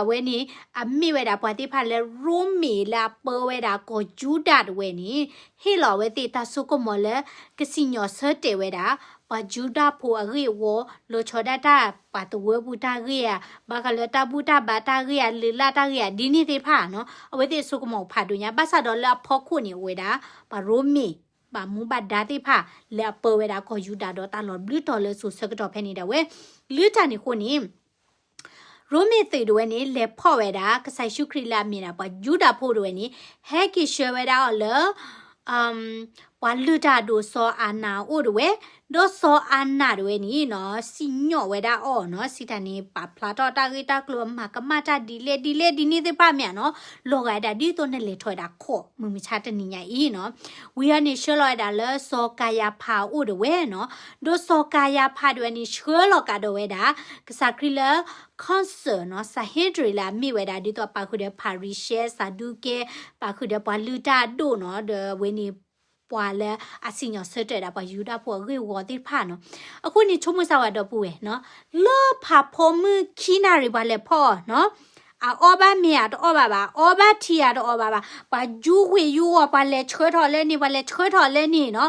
အဝဲန့ၣ် အမ့ၢ်ဝဲဒၣ်ပှၤသ့ၣ်တဖၣ်လၢ ရိမ့ၤ လၢအပၢဝဲဒၣ်ကီၢ်ယူဒၤတဝဲန့ၣ် ဟ့ၣ်လီၤအဝဲသ့ၣ်တၢ်စိကမီၤလၢ ကစံၣ်ညီၣ်ဆၢတဲာ်ဝဲဒၣ် ပှၤယူဒၤဖိအဂ့ၢ်အဝီ လီၤဆီဒၣ်တၢ်ပှၤသဝီပူၤတၢ်ဂ့ၢ်ဧါ, ဘၣ်ဃးလၢတၢ်ဘူၣ်တၢ်ဘါတၢ်ဂ့ၢ်ဧါ, လုၢ်လၢ်တၢ်ဂ့ၢ်ဧါ, ဒ်န့ၣ်သ့ၣ်တဖၣ်နီၤ. အဝဲသ့ၣ်အစိကမီၤဖးဒိၣ်ညါ ဘၣ်ဆၣ်ဒီးလၢအဖီခိၣ်န့ၣ်အိၣ်ဝဲဒၣ် ပှၤရိမ့ၤ ဘၣ်မူဘၣ်ဒါသ့ၣ်တဖၣ် လၢအပၢဝဲဒၣ်ကီၢ်ယူဒၤဒီးတၢ်လီၤဘျုးတီၤလၢစိၤဆၢကတီၢ်ဖဲန့ၣ်ဒၣ်ဝဲ. လၢတၢ်န့ၣ်အဃိန့ၣ် ရိမ့ၤသုးတဝဲန့ၣ် လဲၤဖီၣ်ဝဲဒၣ် ကစၢ်ယ့ၣ်ၡူးခရံာ်လၢအမ့ၢ်ဒၣ်ပှၤယူဒၤဖိတဝဲန့ၣ် ဟဲက့ၤဆှၢဝဲဒၣ်အီၤလၢ ပှၤလုၢ်တၢ်အဒိၣ်စီၤအၤနၤအအိၣ်တဝဲ, ဒီးစီၤအၤနၤတဝဲန့ၣ်နီၤ စံၣ်ညီၣ်ဝဲဒၣ်အီၤနီၤ, စံးတၢ်န့ၣ် ပာ်ဖျါထီၣ်တၢ်ဂ့ၢ်တၢ်ကျိၤအမၤကမၣ်တၢ်ဒ်လဲၣ်ဒ်လဲၣ်ဒ်န့ၣ်သ့ၣ်တဖၣ်မ့ၢ်ဧါနီၤ, လီၤဂာ်ဒၣ်ဒ်သိးနလဲၤထီၣ်ဝဲဒၣ်ခီၣ် မုၢ်မဆါတနံၤညါအံၤနီၤ. ဝံၤအီၤန့ၣ်ဆှၢလီၤဝဲဒၣ်လၢစီၤကၤယၤဖးအအိၣ်တဝဲနီၤ, ဒီးစီၤကၤယၤဖးတဝဲန့ၣ် ဆှၢလီၤကဒီးဝဲဒၣ် ကစၢ်ခရံာ်လၢ council နီၤ, Sanhedrin လၢအမ့ၢ်ဝဲဒၣ်ဒ်သိးပာ်ဃုာ်ဒီးဖၤရံၤၡဲ စၤဒူကဲ ပာ်ဃုာ်ဒီးပှၤလုၢ်တၢ်အဒိၣ်နီၤ, ဒီးအဝဲန့ၣ် ပှၤလၢအစံၣ်ညီၣ်ဆၢတဲာ်ဒၣ်ပှၤယူဒၤဖိအဂ့ၢ်အဝီသ့ၣ်တဖၣ်နီၤ. အဃိန့ၣ် ဆိကမိၣ်စၢ်ဝဲဒီပုၢ်ဝဲၢ်နီၤ, လၢဖးဖီမုၢ်ခံနၣ်ရံၣ်ပှၤလဲၤဖီၣ်အီၤနီၤ, အအီဘၣ်မ့ၤဧါတအီၣ်ဘၣ်ဘၣ်, အအီဘၣ်ထံဧါတအီၣ်ဘၣ်ဘၣ်, ပှၤယူၤဝ့ၢ်ယူၤဝီၤ ပှၤလဲၤဆှၢထီၣ်လၢန့ၣ် ပှၤလဲၤဆှၢထီၣ်လၢန့ၣ်နီၤ,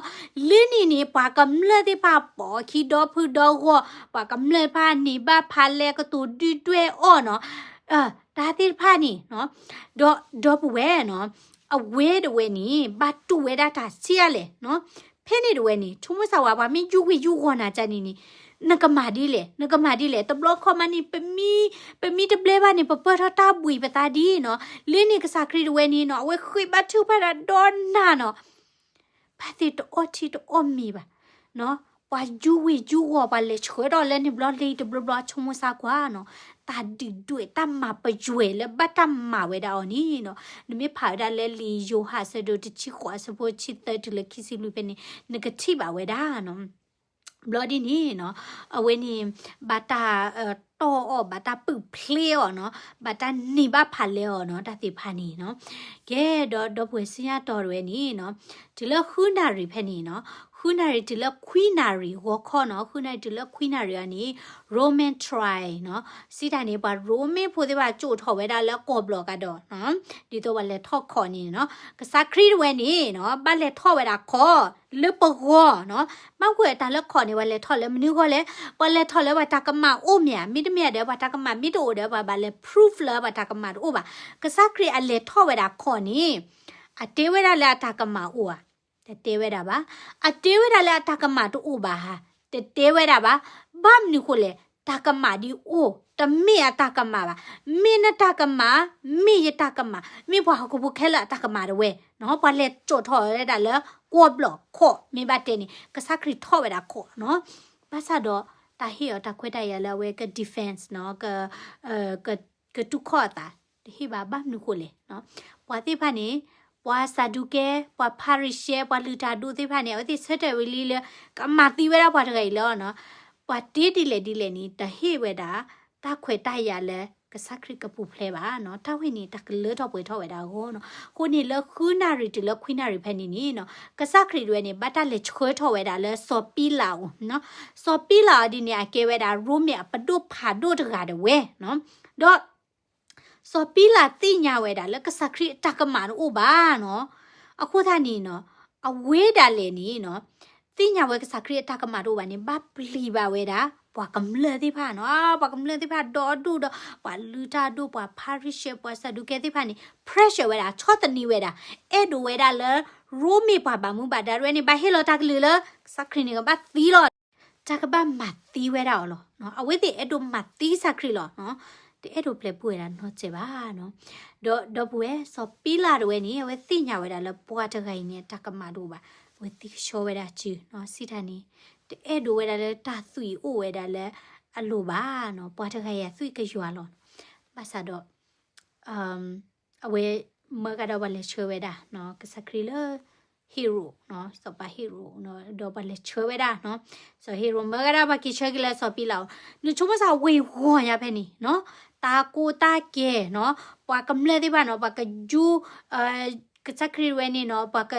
လၢန့ၣ်န့ၣ် ပှၤကမျၢၢ်သ့ၣ်တဖၣ်ပိာ်အခံဒီဖုဒီဂီၢ်, ပှၤကမျၢၢ်တဖၣ်န့ၢ်ဘၣ်ဖးလဲကတိၤဒုၣ်ဒွဲၣ်အီၣ်နီၤ, တၢ်သ့ၣ်တဖၣ်န့ၣ်နီၤ, ဒီးဒီပုၢ်ဝဲၢ်နီၤ, အဝဲတဝဲန့ၣ် ဘၣ်တူၢ်ဝဲဒၣ်တၢ်ဆံးအါလဲၣ်နီၤ. ဖဲန့ၣ်တဝဲန့ၣ် ဆိကမိၣ်စၢ်ဝဲ ပှၤမ့ၢ်ယူၤဝ့ၢ်ယူၤဝီၤနၤကန့ၣ်န့ၣ်, နကမၤဒ်လဲၣ်, နကမၤဒ်လဲၣ်, တဘျီခီမးန့ၣ် ပမ့ၢ်တဘျဲဘၣ်န့ၣ် ပပၢၢ်ထီၣ်တၢ်ဘှံးပသးဒ်နီၤ, လၢန့ၣ်ကစၢ်ခရံာ်တဝဲန့ၣ်နီၤ အဝဲဃ့ဘါထုကဖၣ်တၢ်ဒီးနၤနီၤ ဘၣ်သ့ၣ်တအီၣ်ထံတအီၣ်မ့ၤဘၣ်, ပှၤယူၤဝ့ၢ်ယူၤဝီၤ ပှၤလဲၤဆှၢထီၣ်လၢန့ၣ်ဘျီလံတဘျီဘျီ ဆိကမိၣ်စၢ်ကွၢ်နီၤ, တၢ်ဒုၣ်ဒွဲၣ်တၢ်မၤပယွဲၢ်လၢဘၣ်တၢ်မၤဝဲဒၣ်အီၤန့ၣ်နီၤ, နမ့ၢ်ဖးဝဲဒၣ်လၢလံာ်ယိၤဟၣ်အဆၢဒိၣ်တဆံဃိးအဆၢဖိတဆံသၢတုၤလၢခံဆံလွံၢ်ဖဲန့ၣ် နကထံၣ်ဘၣ်ဝဲဒၣ်နီၤ. ဘျီဒ်န့ၣ်နီၤ, အဝဲန့ၣ် ဘၣ်တၢ်တီၢ်အီၤ ဘၣ်တၢ်ပူၣ်ဖျ့အီၤနီၤ, ဘၣ်တၢ်န့ၢ်ဘၣ်ဖးလဲအီၤနီၤ, တၢ်သ့ၣ်တဖၣ်န့ၣ်နီၤ. ကဲ ဒီးဒီပုၢ်ဝဲၢ်စံၣ်ညီၣ်တီၢ်တဝဲန့ၣ်နီၤ, တုၤလၢဃုနၣ်ရံၣ်ဖဲန့ၣ်နီၤ, ဃုနၣ်ရံၣ်တုၤလၢခွံနၣ်ရံၣ်ဂီၤခီနီၤ, ဃုနၣ်ရံၣ်တုၤလၢခွံနၣ်ရံၣ်အီၤန့ၣ် Roman trial နီၤ, စံးတၢ်န့ၣ် ပှၤရိမ့ၤဖိသ့ၣ်တဖၣ် ကၠိၣ်ထီၣ်ဝဲဒၣ်လၢကီၢ်ဘျီၣ်ကဒီးနီၤ, ဒ်သိးပှၤလဲၤထီၣ်ခီၣ်န့ၣ်နီၤ, ကစၢ်ခရံာ်တဝဲန့ၣ်နီၤ, ဘၣ်လဲၤထီၣ်ဝဲဒၣ်ခီၣ် လၢပဂီၢ်နီၤ, ဘၣ်ကွၢ်တၢ်လၢခီၣ်န့ၣ် ပှၤလဲၤထီၣ်လၢမနုၤဂီၢ်လဲၣ်, ပှၤလဲၤထီၣ်လၢပှၤတၢ်ကမၣ်အိၣ်မ့ၢ်ဧါ, မ့တမ့ၢ်ဒီး ပှၤတၢ်ကမၣ်မ့ၢ်တအိၣ်ဒီး ပှၤဘၣ်လဲၤ proof လၢပှၤတၢ်ကမၣ်တအိၣ်ဘၣ်. ကစၢ်ခရံာ်အလဲၤထီၣ်ဝဲဒၣ်ခီၣ်န့ၣ် အတဲဝဲဒၣ်လၢအတၢ်ကမၣ်အိၣ်ဧါ, တတဲဝဲဒၣ်ဘၣ်. အတဲဝဲဒၣ်လၢအတၢ်ကမၣ်တအိၣ်ဘၣ်ဧါ, တတဲဝဲဒၣ်ဘၣ်. ဘၣ်မနုၤဃိလဲၣ်, တၢ်ကမၣ်ဒ်အိၣ် တမ့ၢ်အတၢ်ကမၣ်ဘၣ်. မ့ၢ်နတၢ်ကမၣ်, မ့ၢ်ယတၢ်ကမၣ်, မ့ၢ်ပှၤဟီၣ်ခိၣ်ဖိခဲလၢာ်အတၢ်ကမၣ်တဝဲနီၤ, ပှၤလဲၤကၠိၣ်ထီၣ်ဝဲဒၣ်လၢကီၢ်ဘျီၣ်ခီၣ် မ့ၢ်ဘၣ်တဲန့ၣ် ကစၢ်ခရံာ်ထီၣ်ဝဲဒၣ်ခီၣ်နီၤ, ဘၣ်ဆၣ်ဒီးတၢ်ဟ့ၣ်အီၤတၢ်ခွဲးတၢ်ယာ်လၢအဝဲက defense နီၤ, က ကတူၢ်ခီၣ်အသး တဟ့ၣ်ဘၣ်. ဘၣ်မနုၤဃိလဲၣ်နီၤ, ပှၤသ့ၣ်တဖၣ်န့ၣ် ပှၤစၤဒူကဲ ပှၤဖၤရံၤၡဲ ပှၤလုၢ်တၢ်အဒိၣ်သ့ၣ်တဖၣ်န့ၣ် အဝဲသ့ၣ်ဆၢတဲာ်ဝံၤလံလၢ ကမၤသံဝဲဒၣ်ပှၤတဂၤအံၤလီၤနီၤ, ပှၤတ့ဒ်လဲၣ်ဒ်လဲၣ်န့ၣ် တဟ့ၣ်ဝဲဒၣ် တၢ်ခွဲးတၢ်ယာ်လၢကစၢ်ခရံာ်ကပူၤဖျဲးဘၣ်နီၤ, တၢ်ဝဲန့ၣ် တၢ်ကလၢထီၣ်ပှဲၤထီၣ်ဝဲဒၣ်အဂီၢ်နီၤ. အဃိန့ၣ် လၢဃုနၣ်ရံၣ်တုၤလၢခွံနၣ်ရံၣ်ဖဲန့ၣ်န့ၣ်နီၤ, ကစၢ်ခရံာ်တဝဲန့ၣ် ဘၣ်တၢ်လဲၤဆှၢထီၣ်ဝဲဒၣ်လၢစီၤပံလးအိၣ်နီၤ, စီၤပံလးအီၤဒ်န့ၣ် အကဲဝဲဒၣ်ရိမ့ၤအပဒိၣ်ဖးဒိၣ်တဂၤတဝဲနီၤ, ဒီး စီၤပံလးသ့ၣ်ညါဝဲဒၣ်လၢကစၢ်ခရံာ်အတၢ်ကမၣ်တအိၣ်ဘၣ်နီၤ, အဃိသတးန့ၣ်နီၤ, အဝဲဒၣ်လဲာ်န့ၣ်နီၤ, သ့ၣ်ညါဝဲကစၢ်ခရံာ်အတၢ်ကမၣ်တအိၣ်ဘၣ်န့ၣ် ဘၣ်ပျံၤဘၣ်ဝဲဒၣ် ပှၤကမျၢၢ်သ့ၣ်တဖၣ်နီၤ, ပှၤကမျၢၢ်သ့ၣ်တဖၣ်ဒီဒူၣ်ဒီး ပှၤလုၢ်တၢ်အဒိၣ် ပှၤဖၤရံၤၡဲ ပှၤစၤဒူကဲသ့ၣ်တဖၣ်န့ၣ် pressure ဝဲဒၣ် ဆီၣ်သနံးဝဲဒၣ် အဲၣ်ဒိးဝဲဒၣ်လၢ ရိမ့ၤပှၤဘၣ်မူဘၣ်ဒါတဝဲန့ၣ် ဘၣ်ဟ့ၣ်လီၤတၢ်ကလုၢ်လၢ ကစၢ်ခရံာ်န့ၣ်ကဘၣ်သံလီၤ တၢ်ကဘၣ်မၤသံဝဲဒၣ်အီၤလီၤ. အဝဲသ့ၣ်အဲၣ်ဒိးမၤသံကစၢ်ခရံာ်လီၤ. တအဲၣ်ဒိးပျဲၢ်ပုၢ်ဝဲဒၣ်နီတစဲးဘၣ်နီၤ. ဒီးဒီပုၢ်ဝဲၢ် စီၤပံလးတဝဲန့ၣ် အဝဲသ့ၣ်ညါဝဲဒၣ်လၢပှၤတဂၤအံၤန့ၣ် အတၢ်ကမၣ်တအိၣ်ဘၣ်. အဝဲသံကဆှီဝဲဒၣ်စုနီၤ, စံးတၢ်န့ၣ် တအဲၣ်ဒိးဝဲဒၣ်လၢတၢ်သွံၣ်အိၣ်ဝဲဒၣ်လၢအလိၤဘၣ်နီၤ, ပှၤတဂၤအံၤအသွံၣ်ကယွၤလီၤ. ဘၣ်ဆၣ်ဒီး အဝဲမၢကဒီးပှၤလဲၤဆှၢဝဲဒၣ်နီၤ, ကစၢ်ခရံာ်လၢ ဟ့ရိၣ်နီၤ, စီၤပၤဟ့ရိၣ်နီၤ, ဒီးပှၤလဲၤဆှၢဝဲဒၣ်နီၤ, စီၤဟ့ရိၣ်မၢကဒီးပှၤက့ၤဆှၢက့ၤလၢစီၤပံလးအိၣ်, နဆိကမိၣ်ဆၣ်ဝ့ၤဂီၤညါဖဲန့ၣ်နီၤ, တၢ်ကိၢ်တၢ်ဂီၤနီၤ, ပှၤကမျၢၢ်သ့ၣ်တဖၣ်နီၤ, ပှၤကယူ ကစၢ်ခရံာ်ဝဲန့ၣ်နီၤ, ပှၤက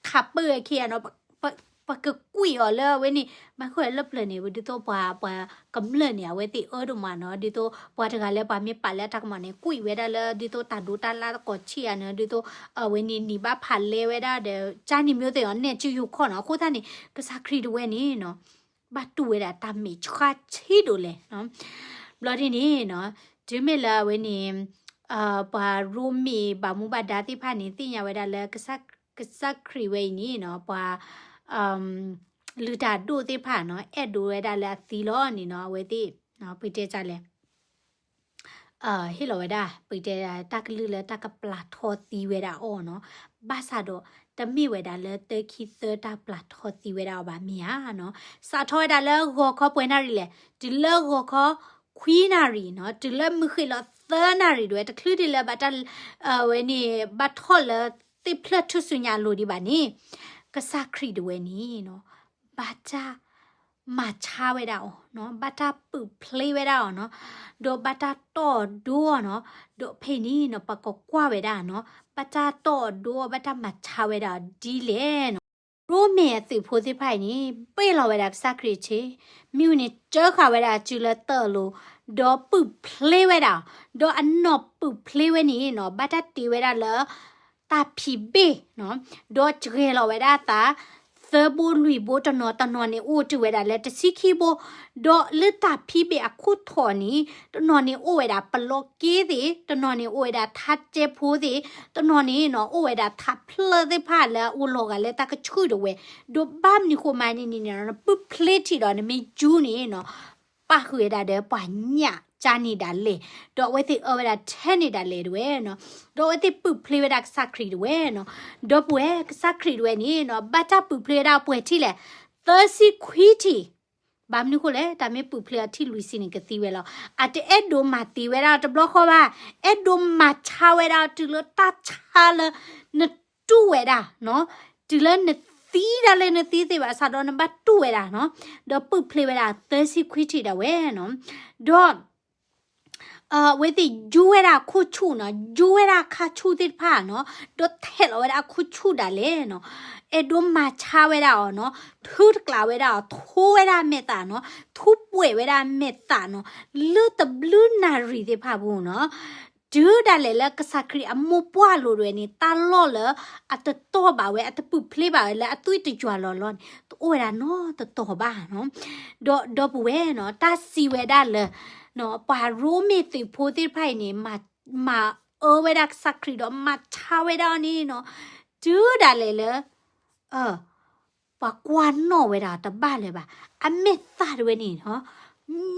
ခးပၢၢ်ဝဲခံဂၤနီၤ, ပှၤ ပှၤကကွံာ်အီၤလၢအဝဲန့ၣ်, ဘၣ်ဃိလၢပျၢၤန့ၣ် ဒ်သိးပှၤ ပှၤကမျၢၢ်န့ၣ် အဝဲသ့ၣ်အၢဒိၣ်မးနီၤ, ဒ်သိးပှၤတဂၤလၢပှၤမ့ၢ်ပာ်လၢအတၢ်ကမၣ်န့ၣ် ကွံာ်ဝဲဒၣ်လၢ ဒ်သိးတၢ်ဒိးတၢ်လၢ်သကိးဆံးဧါနီၤ, ဒ်သိး အဝဲန့ၣ်နံၤဘၣ်ဖးလဲဝဲဒၣ်ဒီး ကၢ်နံၤမ့ၢ်သ့ၣ်အီၤနဲၣ်စုယိၤခီၣ်နီၤ, အဃိသတးန့ၣ် ကစၢ်ခရံာ်တဝဲန့ၣ်နီၤ ဘၣ်တူၢ်ဝဲဒၣ်တၢ်မဲာ်ဆှးဆံးဒိၣ်လဲၣ်နီၤ. ဘျီဒ်န့ၣ်နီၤ, တုၤမ့ၢ်လၢအဝဲန့ၣ် ပှၤရိမ့ၤဘၣ်မူဘၣ်ဒါသ့ၣ်တဖၣ်န့ၣ် သ့ၣ်ညါဝဲဒၣ်လၢ ကစၢ်ခရံာ်ဝဲအံၤန့ၣ်နီၤ, ပှၤ လုၢ်တၢ်ဒိၣ်သ့ၣ်တဖၣ်နီၤ အဲၣ်ဒိးဝဲဒၣ်လၢအသံလီၤန့ၣ်နီၤ, အဝဲသ့ၣ် ပတဲဒ်လဲၣ် ဟ့ၣ်လီၤဝဲဒၣ် ပတဲတၢ်ကလုၢ်လၢတၢ်ကပျၢ်ထီသံဝဲဒၣ်အီၤနီၤ, ဘၣ်ဆၣ်ဒီး တမ့ၢ်ဝဲဒၣ်လၢသၢခံသၢတၢ်ပျၢ်ထီသံဝဲဒၣ်အီၤဘၣ်မ့ၢ်ဧါနီၤ, စးထီၣ်ဝဲဒၣ်လၢဂီၤခီပှဲၤနၣ်ရံၣ်လဲၣ်, တုၤလၢဂီၤခီခွံနၣ်ရံၣ်နီၤ, တုၤလၢမုၢ်ဃ့ၢ်လီၤသၢနၣ်ရံၣ်တဝဲ တချုးဒ်လၢဘၣ်တၢ် ဝဲန့ၣ် ဘၣ်ထီၣ်လၢသ့ၣ်ဖျၢၣ်ထူၣ်စုညါအလိၤဒံးဘၣ်န့ၣ်, ကစၢ်ခရံာ်တဝဲန့ၣ်နီၤ ဘၣ်တၢ် မၤဆါဝဲဒၣ်အီၤနီၤ, ဘၣ်တၢ်ပူၣ်ဖျ့ဝဲဒၣ်အီၤနီၤ, ဒီးဘၣ်တၢ်တီၢ်ဒိအီၤနီၤ, ဒီးဖဲန့ၣ်နီၤ ပှၤကကွၢ်ဝဲဒၣ်နီၤ, ဘၣ်တၢ်တီၢ်ဒိအီၤ ဘၣ်တၢ်မၤဆါဝဲဒၣ်အီၤဒ်လဲၣ်နီၤ. ရိမ့ၤအသုးဖိသ့ၣ်တဖၣ်အံၤန့ၣ် ဘ့ၣ်လီၤဝဲဒၣ်ကစၢ်ခရံာ်အဆ့, မ့ၢ်ဝံၤန့ၣ် စၢဃာ်ဝဲဒၣ်အစုလၢသၢအလိၤ, ဒီးပူၣ်ဖျ့ဝဲဒၣ်အီၤ, ဒီးအနီၢ်ပူၣ်ဖျ့ဝဲန့ၣ်နီၤ ဘၣ်တၢ်တ့ဝဲဒၣ်လၢ တၢ်ဖံးဘ့ၣ်နီၤ, ဒီးစှဲၤလီၤဝဲဒၣ်အသး သၢဘိလွံၢ်ဘိ တနီၤ တနီၤန့ၣ်အိၣ်တုၤဝဲဒၣ်လၢတဆံခံဘိ, ဒီးလၢတၢ်ဖံးဘ့ၣ်အခိၣ်ထီၣ်န့ၣ် တနီၤန့ၣ်အိၣ်ဝဲဒၣ်ပလီက့သ့ၣ်, တနီၤန့ၣ်အိၣ်ဝဲဒၣ်ထါကဲဖိသ့ၣ်, တနီၤန့ၣ်နီၤ အိၣ်ဝဲဒၣ်ထးဖျၢၣ်သ့ၣ်တဖၣ်လၢအအိၣ်လီၤဂာ်လၢတၢ်ကဆူၣ်တဝဲ, ဒီးဘၣ်မနုၤဃိမးန့ၣ်န့ၣ် ပူၣ်ဖျ့ထံးဒီးနမ့ၢ်ယူန့ၣ်နီၤ ပၣ်ဃုာ်ဝဲဒၣ်ဒီးပှၤညၣ်ကၢ်န့ၣ်ဒၣ်လဲာ်, ဒီးအဝဲသ့ၣ်အၢဝဲဒၣ်ထဲန့ၣ်ဒၣ်လဲာ်တဝဲနီၤ, ဒီးအဝဲသ့ၣ်ပူၣ်ဖျ့ဝဲဒၣ်ကစၢ်ခရံာ်တဝဲနီၤ, ဒီပုၢ်ဝဲၢ် ကစၢ်ခရံာ်တဝဲန့ၣ်နီၤ ဘၣ်တၢ်ပူၣ်ဖျ့ဝဲဒၣ်ပှဲၤထံၣ်လဲၣ်, သၢဆံခွံထံၣ်, ဘၣ်မနုၤဃိလဲၣ် တၢ်မ့ၢ်ပူၣ်ဖျ့အီၤထံၣ်လွံၢ်ဆံန့ၣ်ကသံဝဲလီၤ, အတအဲၣ်ဒိးမၤသံဝဲဒၣ်တဘျီဃီဘၣ်, အဲၣ်ဒိးမၤဆါဝဲဒၣ်တုၤလၢတၢ်ဆါလၢ နတူၢ်ဝဲဒၣ်နီၤ, တုၤလၢနသံဒၣ်လဲာ်နသံသ့ဘၣ်ဆၣ်ဒီးနဘၣ်တူၢ်ဝဲဒၣ်နီၤ, ဒီးပူၣ်ဖျ့ဝဲဒၣ်သၢဆံခွံထံၣ်ဒၣ်ဝဲနီၤ, ဒီး အဝဲသ့ၣ်ယူဝဲဒၣ်အခိၣ်ဆူၣ်နီၤ, ယူဝဲဒၣ်အခါဆူၣ်သ့ၣ်တဖၣ်နီၤ, ဒီးထဲးလီၤဝဲဒၣ်အခိၣ်ဆူၣ်ဒၣ်လဲာ်နီၤ, အဲၣ်ဒိးမၤဆါဝဲဒၣ်အီၤနီၤ, ထုတကျးဝဲဒၣ်အီၤ, ထိဝဲဒၣ်အမဲာ်သးနီၤ, ထူပှဲၤဝဲဒၣ်အမဲာ်သးနီၤ, လၢတဘျုးနၣ်ရံၣ်သ့ၣ်တဖၣ်ပူၤနီၤ, တုၤဒၣ်လဲာ်လၢကစၢ်ခရံာ်အမိၢ်ပှၢ်လိၤတဝဲန့ၣ် တၢ်လီၢ်လၢအတတီၢ်ဘၣ်ဝဲ အတပူၣ်ဖျ့ဘၣ်ဝဲလၢအသွံၣ်တယွၤလီၤလီၤန့ၣ် တအိၣ်ဝဲဒၣ်နီတတီၤဘၣ်နီၤ, ဒီးဒီပုၢ်ဝဲၢ်နီၤ တၢ်စံးဝဲဒၣ်လၢ ပှၤရိမ့ၤသုးဖိသ့ၣ်တဖၣ်အံၤန့ၣ် မၤအၢဝဲဒၣ်ကစၢ်ခရံာ်ဒီးမၤဆါဝဲဒၣ်အီၤန့ၣ်နီၤ, တုၤဒၣ်လဲာ်လၢ ပှၤကွၢ်နီၣ်ဝဲဒၣ်တဘၣ်လၢၤဘၣ်. အမဲာ်သးတဝဲန့ၣ်နီၤ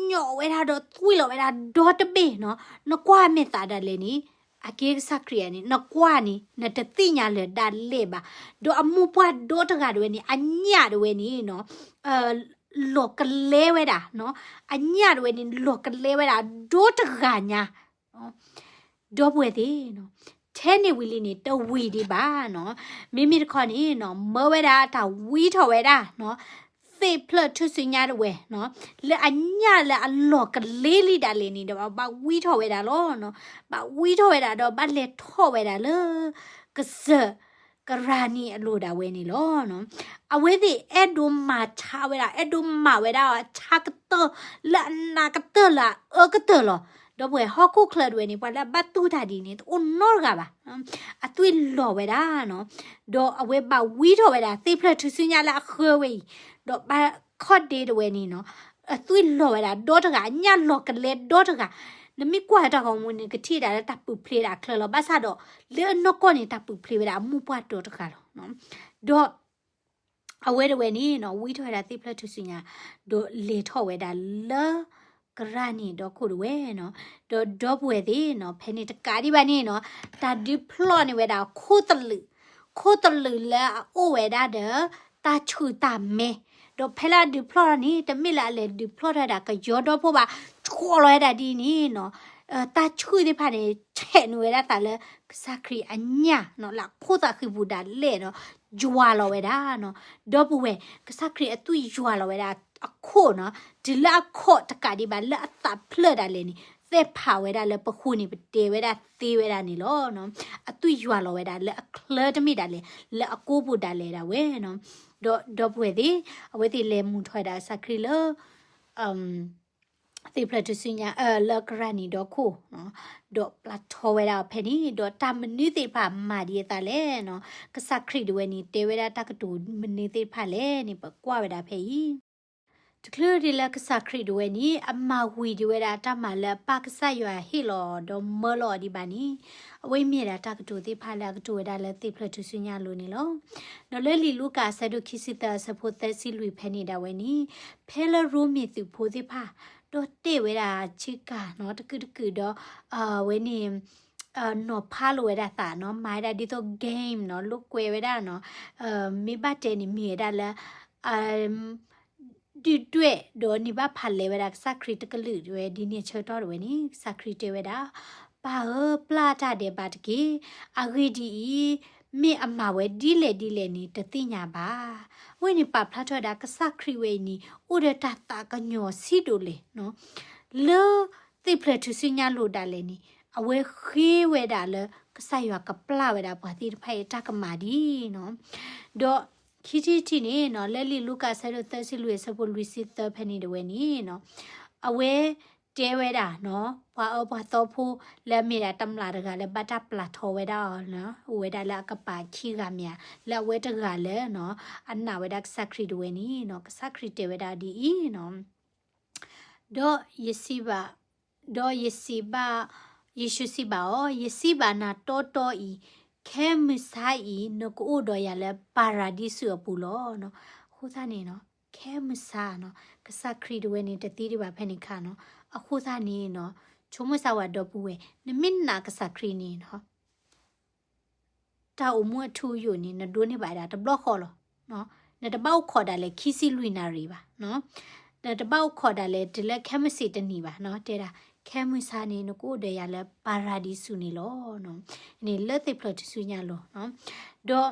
ညီၣ်ဝဲဒၣ်ဒီးသွံၣ်လီၤဝဲဒၣ်ဒီတဘ့ၣ်နီၤ, နကွၢ်အမဲာ်သးဒၣ်လဲာ်န့ၣ် အက့ကစၢ်ခရံာ်ဧါန့ၣ် နကွၢ်န့ၣ် နတသ့ၣ်ညါလၢၤဒၣ်လဲာ်ဘၣ်. ဒီးအမိၢ်ပှၢ်ဒီတဂၤတဝဲန့ၣ် အညၣ်တဝဲန့ၣ်နီၤ လီၤကလဲဝဲဒၣ်နီၤ, အညၣ်တဝဲန့ၣ် လီၤကလဲဝဲဒၣ်ဒီတဂၤညါ ဒီပုၢ်ဝဲၢ်သ့ၣ်နီၤ, ထဲန့ၣ်ဝံၤလံန့ၣ် တဝံၤဒံးဘၣ်နီၤ, မ့မ့ၢ်တခီန့ၣ်နီၤ မၢဝဲဒၣ်တၢ်ဝံထီၣ်ဝဲဒၣ်နီၤ, သ့ၣ်ဖျၢၣ်ထူၣ်စုညါတဝဲနီၤ, လၢအညၣ်လၢအလီၤကလဲလံဒၣ်လဲာ်န့ၣ်ဒီး ဘၣ်ဝံထီၣ်ဝဲဒၣ်လီၤနီၤ, ဘၣ်ဝံထီၣ်ဝဲဒၣ်ဒီး ဘၣ်လဲၤထီၣ်ဝဲဒၣ်လၢ ကစၢၢ် ကရၢ်နံၤအလိၤဒၣ်ဝဲန့ၣ်လီၤ. အဝဲသ့ၣ်အဲၣ်ဒိးမၤဆါဝဲဒၣ် အဲၣ်ဒိးမၤဝဲဒၣ်အဆါကတၢၢ် လၢအနးကတၢၢ်လၢအအၢကတၢၢ်လီၤ. ဒီပုၢ်ဝဲၢ်ဟီၣ်ခိၣ်ချၢတဝဲန့ၣ် ပှၤလၢအဘၣ်တူၢ်တၢ်ဒ်န့ၣ် တအိၣ်နီတဂၤဘၣ်. အသွံၣ်လီၤဝဲဒၣ်နီၤ, ဒီးအဝဲဘၣ်ဝံထီၣ်ဝဲဒၣ် သ့ၣ်ဖျၢၣ်ထူၣ်စုညါလၢအဃၢဝဲအံၤ, ဒီးဘၣ်ခီၣ်ဒ့တဝဲန့ၣ်နီၤ, အသွံၣ်လီၤဝဲဒၣ်ဒီတဂၤ အညၣ်လီၤကလဲဒီတဂၤ, နမ့ၢ်ကွၢ်တၢ်ဂီၤမူန့ၣ် နကထံၣ်ဒၣ်လၢတၢ်ပူၣ်ဖျ့ဒၣ်အချၢလီၤ. ဘၣ်ဆၣ်ဒီး လၢအနီၢ်ကီၢ်န့ၣ် တၢ်ပူၣ်ဖျ့ဝဲဒၣ်အမိၢ်ပှၢ်ဒီတဂၤလီၤ. ဒီး အဝဲတဝဲန့ၣ်နီၤ ဝံထီၣ်ဝဲဒၣ်သ့ၣ်ဖျၢၣ်ထူၣ်စုညါ, ဒီးလဲၤထီၣ်ဝဲဒၣ်လၢ ကရၢ်နံၤဒီခိၣ်တဝဲနီၤ, ဒီးဒီပုၢ်ဝဲၢ်သ့ၣ်နီၤ ဖဲန့ၣ်တကးဒံးဘၣ်န့ၣ်နီၤ, တၢ်ဒုးဖျီၣ်န့ၢ်ဝဲဒၣ်ခိၣ်သလုး, ခိၣ်သလုးလၢအအိၣ်ဝဲဒၣ်ဒီး တၢ်ဆူၣ်တၢ်မဲ ဒီးဖဲလၢအဒုးဖျီၣ်ထီၣ်န့ၣ် တမ့ၢ်လၢအလဲၤဒုးဖျီၣ်ထီၣ်ဝဲဒၣ်ကယီဒီဖိဘၣ်, ဆှီလီၤဝဲဒၣ်ဒ်အံၤန့ၣ်နီၤ, တၢ်ဆှုၣ်သ့ၣ်တဖၣ်န့ၣ် ဆဲးနုာ်ဝဲဒၣ်သးလၢ ကစၢ်ခရံာ်အညၣ်နီၤ, လၢအခိၣ်သးဃံပူၤဒၣ်လဲာ်နီၤ, ယွၤလီၤဝဲဒၣ်နီၤ. ဒီပုၢ်ဝဲၢ်, ကစၢ်ခရံာ်အသွံၣ်ယွၤလီၤဝဲဒၣ်အခိၣ်နီၤ, တုၤလၢအခိၣ်တကးဒံးဘၣ် လၢအသးဖျၢၣ်ဒၣ်လဲာ်န့ၣ် သ့ၣ်ဖးဝဲဒၣ်လၢပဃိန့ၣ် ပတဲဝဲဒၣ်သ့ဝဲဒၣ်န့ၣ်လီၤ. အသွံၣ်ယွၤလီၤဝဲဒၣ်လၢအချၢတမ့ၢ်ဒၣ်လဲာ်, လၢအကိးပူၤဒၣ်လဲာ်ဒၣ်ဝဲနီၤ. ဒီးဒီပုၢ်ဝဲၢ်သ့ၣ်, အဝဲသ့ၣ်လဲၤမူၤထီၣ်ဝဲဒၣ်ကစၢ်ခရံာ်လၢ သ့ၣ်ဖျၢၣ်ထူၣ်စုညါ လၢကရၢ်နံၤဒီခိၣ်, ဒီးပျၢ်ထီဝဲဒၣ်အီၤဖဲန့ၣ်, ဒီးတၢ်မနုၤသ့ၣ်တဖၣ်မၤဒ်အသးလဲၣ်နီၤ, ကစၢ်ခရံာ်ဒၣ်ဝဲန့ၣ် တဲဝဲဒၣ်တၢ်ကတိၤမနုၤသ့ၣ်တဖၣ်လဲၣ်န့ၣ် ပကွၢ်ဝဲဒၣ်ဖဲအံၤ. တချုးဒ်လၢကစၢ်ခရံာ်ဒၣ်ဝဲန့ၣ် အမၤဝံၤဒၣ်ဝဲဒၣ်တၢ်မၤလၢအပၢ်ကစၢ်ယွၤဟ့ၣ်လီၤဒီးမၢလီၤအီၤဒံးဘၣ်န့ၣ်, အဝဲမ့ၢ်ဒၣ်တၢ်ကတိၤသ့ၣ်တဖၣ်လၢအကတိၤဝဲဒၣ်လၢသ့ၣ်ဖျၢၣ်ထူၣ်စုညါအလိၤန့ၣ်လီၤ. ဒီးလၢလံာ်လူၤကၣ်အဆၢဒိၣ်ခံဆံသၢ အဆၢဖိသၢဆံလွံၢ်ဖဲန့ၣ်ဒၣ်ဝဲန့ၣ်, ဖဲလၢရိမ့ၤသုးဖိသ့ၣ်တဖၣ် ဒီးတဲဝဲဒၣ်ဆ့ကၤနီၤ တကုာ်တကုာ်ဒီး အဝဲန့ၣ် နီၤဖးလိာ်ဝဲဒၣ်သးနီၤ, မၤဝဲဒၣ်ဒ်သိး game နီၤ, လိာ်ကွဲဝဲဒၣ်နီၤ, မ့ၢ်ဘၣ်တဲန့ၣ်မ့ၢ်ဝဲဒၣ်လၢ ဒုၣ်ဒွဲၣ်ဒီးန့ၢ်ဘၣ်ဖးလဲဝဲဒၣ်ကစၢ်ခရံာ်တကလုာ်ဝဲ ဒ်န့ၣ်အဆၢကတီၢ်ဒၣ်ဝဲန့ၣ် ကစၢ်ခရံာ်တဲဝဲဒၣ်, ပၢ်ဧၢ, ပျၢ်တၢ်ဒဲးဘးတက့ၢ်. အဂ့ၢ်ဒ်အံၤ, မ့ၢ်အမၤဝဲဒ်လဲၣ်ဒ်လဲၣ်န့ၣ် တသ့ၣ်ညါဘၣ်. အဝဲန့ၣ်ပာ်ဖျါထီၣ်ဝဲဒၣ်ကစၢ်ခရံာ်ဝဲအံၤန့ၣ် အိၣ်ဒီးတၢ်သးကညီၤဆံးဒိၣ်လဲၣ် လၢသ့ၣ်ဖျၢၣ်ထူၣ်စုညါလိၤဒၣ်လဲာ်န့ၣ် အဝဲဃ့ဝဲဒၣ်လၢကစၢ်ယွၤကပျၢ်ဝဲဒၣ်ပှၤသ့ၣ်တဖၣ်အံၤတၢ်ကမၣ်ဒ်နီၤ. ဒီးခံထံၣ်တထံၣ်န့ၣ်နီၤ, လၢလံာ်လူၤကၣ်အဆၢဒိၣ်သၢဆံလွံၢ်အဆၢဖိလွံၢ်ဆံသၢဖဲန့ၣ်ဒၣ်ဝဲန့ၣ်နီၤ, အဝဲတဲဝဲဒၣ်နီၤ, ပှၤအၢပှၤသီဖိလၢအမ့ၢ်ဒၣ်တမျၢ်တဂၤလၢဘၣ်တၢ်ပျၢ်ထီဝဲဒၣ်အီၤ, အိၣ်ဝဲဒၣ်လၢအကပၤခံဂၤမ့ၢ်ဧါ, လၢအဝဲတဂၤလၢနီၤ, အနာ်ဝဲဒၣ်ကစၢ်ခရံာ်ဒၣ်ဝဲန့ၣ်နီၤ, ကစၢ်ခရံာ်တဲဝဲဒၣ်ဒ်အံၤနီၤ. ဒီးယစံးဘၣ်, ဒီးယစံးဘၣ်, ယ့ၣ်ၡူးစံးဘၣ်အီၤ, ယစံးဘၣ်နၤတီတီအံၤ, ခဲမုၢ်ဆါအံၤ နကအိၣ်ဒီးယၤလၢပၤရၤဒံစူးအပူၤလီၤ. အဃိသတးန့ၣ်နီၤ, ခဲမုၢ်ဆါနီၤ, ကစၢ်ခရံာ်ဒၣ်ဝဲန့ၣ် တသံဒံးဘၣ်ဖဲန့ၣ်အခါနီၤ, အဃိသတးန့ၣ်နီၤ, ဆိကမိၣ်ဆါဝဲဒီပုၢ်ဝဲၢ်, နမ့ၢ်နာ်ကစၢ်ခရံာ်န့ၣ်နီၤ တၢ်အိၣ်မူအထူအယိာ်န့ၣ် နဒိးန့ၢ်ဘၣ်ဒၣ်တဘျီဃီလီၤ. နတဘၣ်အိၣ်ခိးဒၣ်လဲာ်ခံဆံလွံၢ်နၣ်ရံၣ်ဘၣ်, နတဘၣ်အိၣ်ခိးဒၣ်လဲာ်တုၤလၢခဲမုၢ်ဆ့ၣ်တနံၤဘၣ်, တဲဒၣ်, ခဲမုၢ်ဆါန့ၣ် နကအိၣ်ဒီးယၤလၢပၤရၤဒံစူးန့ၣ်လီၤ. န့ၣ်လၢသ့ၣ်ဖျၢၣ်ထူၣ်စုညါလိၤ, ဒီး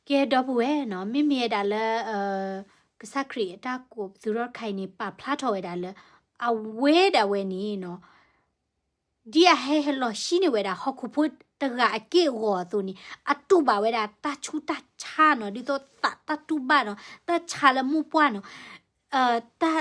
ကဲဒီပုၢ်ဝဲၢ်နီၤ, မ့မ့ၢ်ဝဲဒၣ်လၢ ကစၢ်ခရံာ်အတၢ်ကိးပသူထီၣ်တခါအံၤန့ၣ် ပာ်ဖျါထီၣ်ဝဲဒၣ်လၢ အဝဲဒၣ်ဝဲန့ၣ်နီၤ, ဒ်အဟဲဟဲလီၤဟံးန့ၢ်ဝဲဒၣ်ဟီၣ်ခိၣ်ဖိတဂၤအက့ၢ်အဂီၤအသိးန့ၣ် အတူၢ်ဘၣ်ဝဲဒၣ်တၢ်ဆူးတၢ်ဆါနီၤ, ဒ်သိးသးတၢ်တူၢ်ဘၣ်နီၤ, တၢ်ဆါလၢမိၢ်ပှၢ်နီၤ, တၢ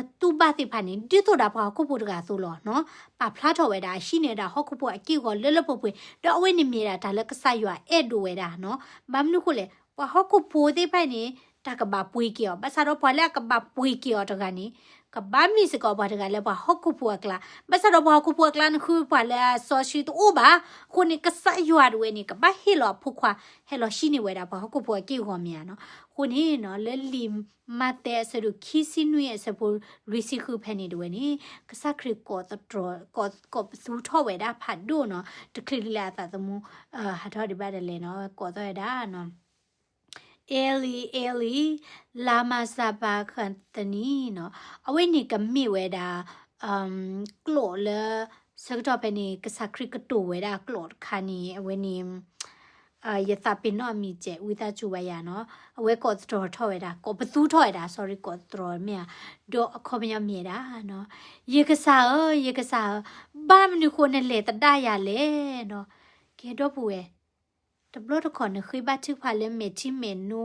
်တူၢ်ဘၣ်သ့ၣ်တဖၣ်န့ၣ် ဒ်သိးဒၣ်ပှၤဟီၣ်ခိၣ်ဖိတဂၤအသိးလီၤနီၤ. ပာ်ဖျါထီၣ်ဝဲဒၣ် ဟံးန့ၢ်ဝဲဒၣ်ဟီၣ်ခိၣ်ဖိအက့ၢ်အဂီၤလၢလၢပှဲၤပှဲၤ, ဒီးအဝဲန့ၣ်မ့ၢ်ဒၣ်တၢ်လၢကစၢ်ယွၤအဲၣ်ဒိးဝဲဒၣ်နီၤ. ဘၣ်မနုၤဃိလဲၣ်, ပှၤဟီၣ်ခိၣ်ဖိသ့ၣ်တဖၣ်န့ၣ် တၢ်ကဘၣ်ပှ့ၤက့ၤအီၤ, ဘၣ်ဆၣ်ဒီးပှၤလၢအကဘၣ်ပှ့ၤက့ၤအီၤတဂၤန့ၣ် ကဘၣ်မ့ၢ်စ့ၢ်ကီးပှၤတဂၤလၢပှၤဟီၣ်ခိၣ်ဖိအကျါ, ဘၣ်ဆၣ်ဒီးပှၤဟီၣ်ခိၣ်ဖိအကျါန့ၣ် ဃုပှၤလၢအစီဆှံတအိၣ်ဘၣ်. အဃိန့ၣ် ကစၢ်ယွၤဒၣ်ဝဲန့ၣ် ကဘၣ်ဟ့ၣ်လီၤအဖိခွါ ဟဲလီၤဟံးန့ၢ်ဝဲဒၣ်ပှၤဟီၣ်ခိၣ်ဖိအက့ၢ်အဂီၤမ့ၢ်ဧါနီၤ. အဃိန့ၣ်နီၤ လၢလံာ်မးသဲအဆၢဒိၣ်ခံဆံနွံအဆၢဖိလွံၢ်ဆံဃုဖဲန့ၣ်ဒၣ်ဝဲန့ၣ် ကစၢ်ခရံာ်ကိးသတြီၤ ကိး ကိးပသူထီၣ်ဝဲဒၣ်ဖးဒိၣ်နီၤ, တချုးလၢအသးသမူ ဟးထီၣ်ဒံးဘၣ်ဒၣ်လဲာ်နီၤ, ကိးသီၣ်ဝဲဒၣ်နီၤ Eli, Eli, lama sabachthani နီၤ. အဝဲန့ၣ်ကမ့ၢ်ဝဲဒၣ် ကျိာ်လၢ ဆၢကတီၢ်ဖဲန့ၣ် ကစၢ်ခရံာ်ကတိၤဝဲဒၣ်ကျိာ်တခါန့ၣ် အဝဲန့ၣ် ယသးပ့ၤနီၣ်အမံၤစဲး ဝံသးစူၤဘၣ်ယၤနီၤ. အဝဲကိးသတြီၤထီၣ်ဝဲဒၣ် ကိးပသူထီၣ်ဝဲဒၣ် sorry ကိးသတြီၤမ့ၢ်ဧါ, ဒီးအခီပညီမ့ၢ်ဝဲဒၣ်နီၤ, ယကစၢ်ဧၢ, ယကစၢ်ဧၢ, ဘၣ်မနုၤဃိနလဲၤသဒၣ်ယၤလဲၣ်နီၤ. ကဲဒီပုၢ်ဝဲၢ် တဘျီတခီၣ်နဃ့ဘါထုကဖၣ်လၢမဲာ်ထံမဲာ်နိ,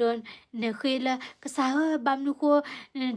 ဒီးနဃ့လၢ ကစၢ်ဧၢ, ဘၣ်မနုၤဃိ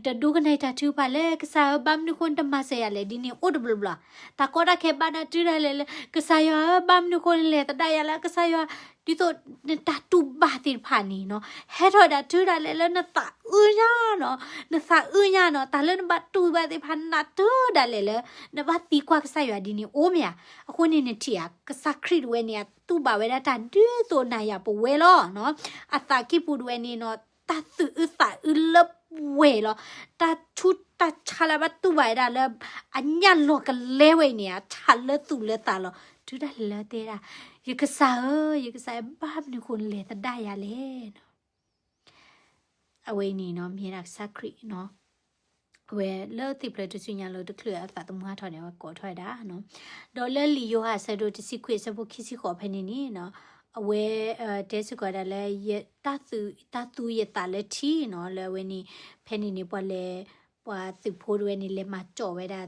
တဒိကနၣ်တၢ်ထုကဖၣ်လဲၣ်, ကစၢ်ဧၢ, ဘၣ်မနုၤဃိနတမၤစၢၤယၤလဲၣ်, ဒ်န့ၣ်အိၣ်တဘျီဘျီ. တၢ်ကီတၢ်ခဲဘၣ်နၤတုၤဒၣ်လဲာ်လၢ ကစၢ်ယွၤဧၢ, ဘၣ်မနုၤဃိနလဲၤသဒၣ်ယၤလၢ ကစၢ်ယွၤ, ဒ်သိးနတၢ်တူၢ်ဘၣ်သ့ၣ်တဖၣ်န့ၣ်နီၤ, ဟဲထီၣ်ဝဲဒၣ်တုၤဒၣ်လဲာ်လၢနသးအုးညါနီၤ, နသးအုးညါနီၤ, တၢ်လၢနဘၣ်တူၢ်ဘၣ်သ့ၣ်တဖၣ် နၤတုၤဒၣ်လဲာ်လၢ နဘၣ်သံကွၢ်ကစၢ်ယွၤဒ်န့ၣ်အိၣ်မ့ၢ်ဧါ. အဃိန့ၣ်နထံၣ်ဧါ, ကစၢ်ခရံာ်တဝဲန့ၣ် အတူၢ်ဘၣ်ဝဲဒၣ်တၢ်ဒ်သိးနၤယၤပဝဲလီၤနီၤ. အသးကံၢ်ပူၤတဝဲန့ၣ်နီၤ, တၢ်သူၣ်အုးသးအုးလၢပှဲၤလီၤ. တၢ်ဆူးတၢ်ဆါလၢဘၣ်တူၢ်ဘၣ်ဝဲဒၣ်လၢ အညၣ်လီၤကလဲဝဲအံၤန့ၣ် အဆးလၢသူၣ်လၢသးလီၤ. တုၤဒၣ်လဲာ်လၢတဲဒၣ်, ယကစၢ်ဧၢ, ယကစၢ်ဧၢ, ဘၣ်မနုၤဃိနလဲၤသဒၣ်ယၤလဲၣ်နီၤ. အဝဲအံၤန့ၣ်နီၤ မ့ၢ်ဝဲဒၣ်ကစၢ်ခရံာ်နီၤ အဝဲလၢသ့ၣ်ဖျၢၣ်ထူၣ်စုညါလိၤတချုးအသးသမူဟးထီၣ်န့ၣ် အဝဲကိးထီၣ်ဝဲဒၣ်နီၤ. ဒီးလၢလံာ်ယိၤဟၣ်အဆၢဒိၣ်တဆံခွံအဆၢဖိခံဆံဃိးဖဲန့ၣ်န့ၣ်နီၤ အဝဲ တဲစ့ၢ်ကီးဝဲဒၣ်လၢ ယ တၢ်သူ တၢ်သူယသးလၢထံနီၤ လၢအဝဲန့ၣ် ဖဲန့ၣ်န့ၣ် ပှၤလဲၤ ပှၤသုးဖိတဝဲန့ၣ် လဲၤမၤကၠီၣ်ဝဲဒၣ်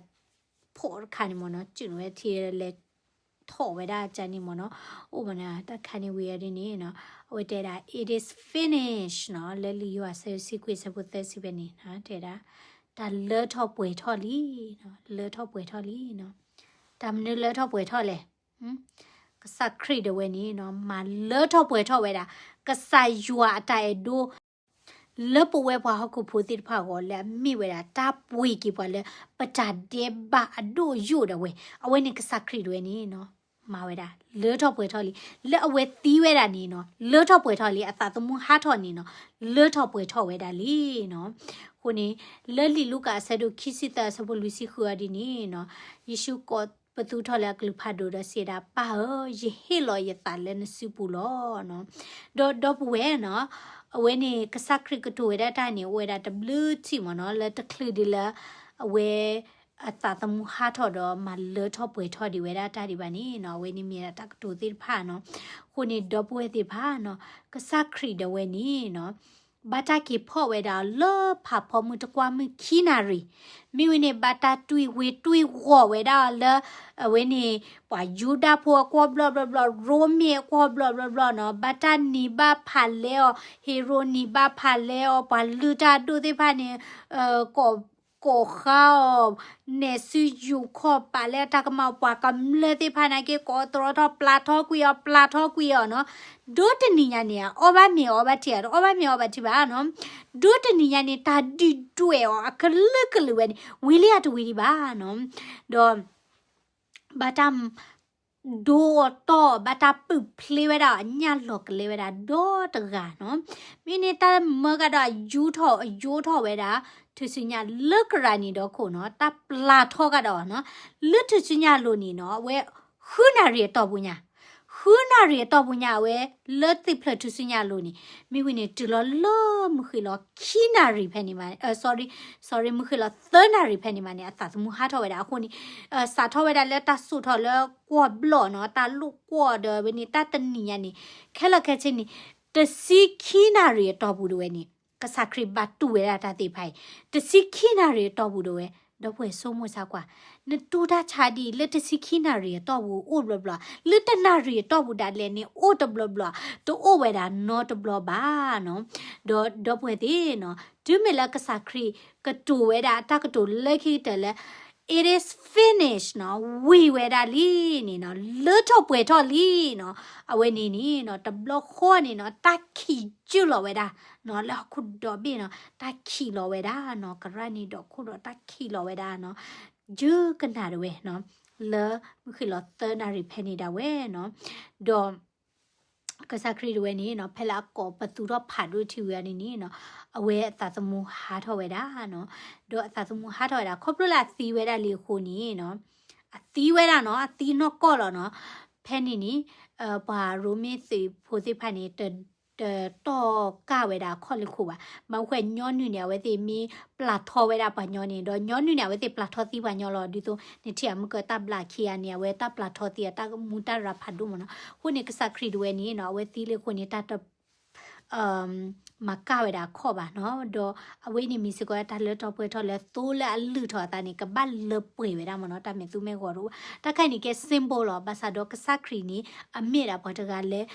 ဖီးတခါန့ၣ်မ့ၢ်နီၤ ကၠုၣ်န့ၢ်ဝဲထံ လဲၤထီၣ်ဝဲဒၣ်ကန့ၣ်မ့ၢ်နီၤ အိၣ်မ့ၢ်နီၤ တၢ်ခါန့ၣ်ဝံၤအီၤဒ်န့ၣ်နီၤ အဝဲတဲဒၣ် it is finished နီၤ လၢလံာ်ယိၤဟၣ်အဆၢဒိၣ်တဆံခွံအဆၢဖိသၢဆံဖဲန့ၣ် တဲဒၣ် တၢ်လၢထီၣ်ပှဲၤထီၣ်လံနီၤ လၢထီၣ်ပှဲၤထီၣ်လံနီၤ တၢ်မနုၤလၢထီၣ်ပှဲၤထီၣ်လဲၣ် ကစၢ်ခရံာ်ဒၣ်ဝဲန့ၣ်နီၤ မၤလၢထီၣ်ပှဲၤထီၣ်ဝဲဒၣ် ကစၢ်ယွၤအတၢ်အဲၣ်ဒိ လၢပဝဲပှၤဟီၣ်ခိၣ်ဖိသ့ၣ်တဖၣ်အဂီၢ် လၢအမ့ၢ်ဝဲဒၣ်တၢ်ပှ့ၤက့ၤပှၤလၢ ပတၢ်ဒဲးဘးအဒိၣ်ယိာ်ဒၣ်ဝဲ အဝဲန့ၣ်ကစၢ်ခရံာ်ဒၣ်ဝဲန့ၣ်နီၤ မၤဝဲဒၣ် လၢထီၣ်ပှဲၤထီၣ်လံ လၢအဝဲသံဝဲဒၣ်န့ၣ်နီၤ လၢထီၣ်ပှဲၤထီၣ်လံ အသးသမူဟးထီၣ်န့ၣ်နီၤ လၢထီၣ်ပှဲၤထီၣ်ဝဲဒၣ်လံနီၤ အဃိန့ၣ် လၢလံာ်လူၤကၣ်အဆၢဒိၣ်ခံဆံသၢအဆၢဖိလွံၢ်ဆံဃုအီၤဒ်န့ၣ်နီၤ ယ့ၣ်ၡူးကိးပသူထီၣ်လၢအကလုၢ်ဖးဒိၣ်ဒီးစံးဒၣ် ပၢ်ဧၢ, ယဟ့ၣ်လီၤယသးလၢနစုပူၤလီၤနီၤ. ဒီးဒီပုၢ်ဝဲၢ်နီၤ, အဝဲန့ၣ် ကစၢ်ခရံာ်ကတိၤဝဲဒၣ်တၢ်န့ၣ် အိၣ်ဝဲဒၣ်တဘျုးထံၣ်မ့ၢ်နီၤ, လၢတချုးဒ်လၢ အဝဲ အသးသမူဟးထီၣ်ဒီးမၤလၢထီၣ်ပှဲၤထီၣ်ဒံးဝဲဒၣ်တၢ်ဒံးဘၣ်န့ၣ်နီၤ, အဝဲန့ၣ်မ့ၢ်ဒၣ်တၢ်ကတိၤသ့ၣ်တဖၣ်နီၤ. အဃိန့ၣ် ဒီပုၢ်ဝဲၢ်သ့ၣ်တဖၣ်နီၤ, ကစၢ်ခရံာ်ဒၣ်ဝဲန့ၣ်နီၤ ဘၣ်တၢ်က့ၤဖီၣ်ဝဲဒၣ်အီၤလၢဖးဖီမုၢ်တကွၢ်မုၢ်ခံနၣ်ရံၣ်, မ့ၢ်ဝံၤန့ၣ် ဘၣ်တၢ်တွံၢ်ဝ့ၤတွံၢ်ဝီၤဝဲဒၣ်အီၤလၢ အဝဲန့ၣ် ပှၤယူဒၤဖိအကွီၢ်ဘျီၣ်ဘျီၣ်ဘျီၣ်, ရိမ့ၤအကွီၢ်ဘျီၣ်ဘျီၣ်ဘျီၣ်နီၤ, ဘၣ်တၢ်နံၤဘၣ်ဖးလဲအီၤ, ဟ့ရိၣ်နံၤဘၣ်ဖးလဲအီၤ, ပှၤလုၢ်တၢ်ဒိၣ်သ့ၣ်တဖၣ်န့ၣ် ကိး ကိးဃါအီၤ, နဲၣ်ဆူယူၤခီၣ်ပာ်လၢအတၢ်ကမၣ်, ပှၤကမျၢၢ်သ့ၣ်တဖၣ်န့ၣ်က့ၤ ကိးတြီထီၣ် ပျၢ်ထီၣ်ကွံာ်အီၤ ပျၢ်ထီၣ်ကွံာ်အီၤနီၤ. ဒိတနံၤညါန့ၣ် အီၣ်ဘၣ်မ့ၤအီဘၣ်ထံဧါ, တအီၣ်ဘၣ်မ့ၤအီဘၣ်ထံဘၣ်နီၤ. ဒိတနံၤညါန့ၣ် တၢ်ဒုၣ်ဒွဲၣ်အီၤအကလုာ်ကလုာ်ဝဲန့ၣ် ဝံၤလံဧါတဝံၤဒံးဘၣ်နီၤ. ဒီး ဘၣ်တၢ် ဒိအီၤတီၢ်, ဘၣ်တၢ်ပူၢ်ဖျ့ဝဲဒၣ်အီၤ အညၣ်လီၤကလဲဝဲဒၣ်ဒီတဂၤနီၤ. မ့ၢ်န့ၢ်တၢ်မၢကဒီးအယူထီၣ် အယူထီၣ်ဝဲဒၣ် ထူၣ်စုညါလၢကရၢနံၤဒီခိၣ်နီၤ, တၢ်ပျၢ်ထီၣ်ကဒီးနီၤ, လၢထူၣ်စုညါအလိၤန့ၣ်နီၤ, အဝဲ ဃုနၣ်ရံၣ်အတီၢ်ပူၤညါ, ဃုနၣ်ရံၣ်အတီၢ်ပူၤညါ အဝဲ လၢသ့ၣ်ဖျၢၣ်ထူၣ်စုညါအလိၤန့ၣ်, မ့ၢ်ဝံၤန့ၣ် တုၤလီၤလၢမုၢ်ဃ့ၢ်လီၤခံနၣ်ရံၣ်ဖဲန့ၣ်မး, အ sorry sorry မုၢ်ဃ့ၢ်လီၤသၢနၣ်ရံၣ်ဖဲန့ၣ်မးန့ၣ် အသးသမူဟးထီၣ်ဝဲဒၣ်အဃိန့ၣ်, စးထီၣ်ဝဲဒၣ်လၢတၢ်စိာ်ထီၣ်လၢကွီၢ်ဘျီၣ်နီၤ, တၢ်လိာ်ကွီၢ်ဒီးဝဲန့ၣ် တၢ်တနံၤညါန့ၣ်, ခဲလၢာ်ခဲဆ့န့ၣ်, တဆံခံနၣ်ရံၣ်အတီၢ်ပူၤဒၣ်ဝဲန့ၣ်, ကစၢ်ခရံာ်ဘၣ်တူၢ်ဝဲဒၣ်တၢ်သ့ၣ်တဖၣ်အံၤ, တဆံခံနၣ်ရံၣ်အတီၢ်ပူၤဒၣ်ဝဲ, ဒီပုၢ်ဝဲၢ်ဆိကမိၣ်ဆါကွၢ်, နတူၢ်တၢ်ဆါဒ်အံၤ လၢတဆံခံနၣ်ရံၣ်အတီၢ်ပူၤအိၣ်တဘျီဘျီ, လၢတနၣ်ရံၣ်အတီၢ်ပူၤဒၣ်လဲာ်န့ၣ် အိၣ်တဘျီဘျီ, တအိၣ်ဝဲဒၣ်နီတဘျီဘၣ်နီၤ. ဒီးဒီပုၢ်ဝဲၢ်သ့ၣ်နီၤ, တုၤမ့ၢ်လၢကစၢ်ခရံာ်ကတိၤဝဲဒၣ်အတၢ်ကတိၤလၢခံကတၢၢ်လၢ it is finished နီၤ, ဝံၤဝဲဒၣ်လံန့ၣ်နီၤ, လၢထီၣ်ပှဲၤထီၣ်လံနီၤ, အဝဲန့ၣ်န့ၣ်နီၤ, တဘျီဃီန့ၣ်နီၤ, တၢ်ခံးကၢၢ်လီၤဝဲဒၣ်နီၤ, လၢဟီၣ်ခိၣ်ဒီဘ့ၣ်နီၤ, တၢ်ခံးလီၤဝဲဒၣ်နီၤ, ကရၢနံၤဒီခိၣ်ဒီးတၢ်ခံးလီၤဝဲဒၣ်နီၤ, ယုကနၣ်ဒၣ်ဝဲနီၤ, လၢမုၢ်ဃ့ၢ်လီၤသၢနၣ်ရံၣ်ဖဲန့ၣ်ဒၣ်ဝဲနီၤ, ဒီး ကစၢ်ခရံာ်ဒၣ်ဝဲန့ၣ်နီၤ, ဖဲလၢအကိးပသူထီၣ်ဖးဒိၣ်ထံဝံၤအီၤန့ၣ်န့ၣ်နီၤ, အဝဲအသးသမူဟးထီၣ်ဝဲဒၣ်နီၤ, ဒီးအသးသမူဟးထီၣ်ဝဲဒၣ် ခီဖျိလၢအသံဝဲဒၣ်လံအဃိန့ၣ်နီၤ, အသံဝဲဒၣ်နီၤ, အသံနီၢ်ကီၢ်လီၤနီၤ, ဖဲန့ၣ်န့ၣ် ပှၤရိမ့ၤသုးဖိသ့ၣ်တဖၣ်န့ၣ် တ တတီၢ်ကၢ်ဝဲဒၣ်အခီၣ်လ့ၢ်ခိၣ်ဘၣ်. ဘၣ်မနုၤဃိ ညီနုၢ်န့ၣ် အဝဲသ့ၣ်မ့ၢ်ပျၢ်ထီဝဲဒၣ်ပှၤညီန့ၣ်, ဒီးညီနုၢ်န့ၣ် အဝဲသ့ၣ်ပျၢ်ထီသံပှၤညီလီၤ. ဒ်သိး နထံၣ်အမုၢ်ကတၢ်ဘျးခံဂၤန့ၣ် အဝဲတၢ်ပျၢ်ထီသံအတၢ်မူတၢ်ရၤဖးဒိၣ်မးနီၤ. အဃိန့ၣ် ကစၢ်ခရံာ်ဒၣ်ဝဲန့ၣ်နီၤ, အဝဲသံလံအဃိန့ၣ် တၢ်တ မၤကၢ်ဝဲဒၣ်အခီၣ်ဘၣ်နီၤ. ဒီးအဝဲန့ၣ်မ့ၢ်စ့ၢ်ကီးတၢ်လၢထီၣ်ပှဲၤထီၣ်လၢသိလၢအလုၢ်ထီၣ်အသးန့ၣ် ကဘၣ်လၢပှဲၤဝဲဒၣ်မးနီၤ, တၢ်မဲာ်သူမဲာ်ဂီၤတအိၣ်. တၢ်ခါအံၤန့ၣ်ကဲ symbol လီၤ. ဘၣ်ဆၣ်ဒီးကစၢ်ခရံာ်န့ၣ် အမ့ၢ်ဒၣ်ပှၤတဂၤလၢ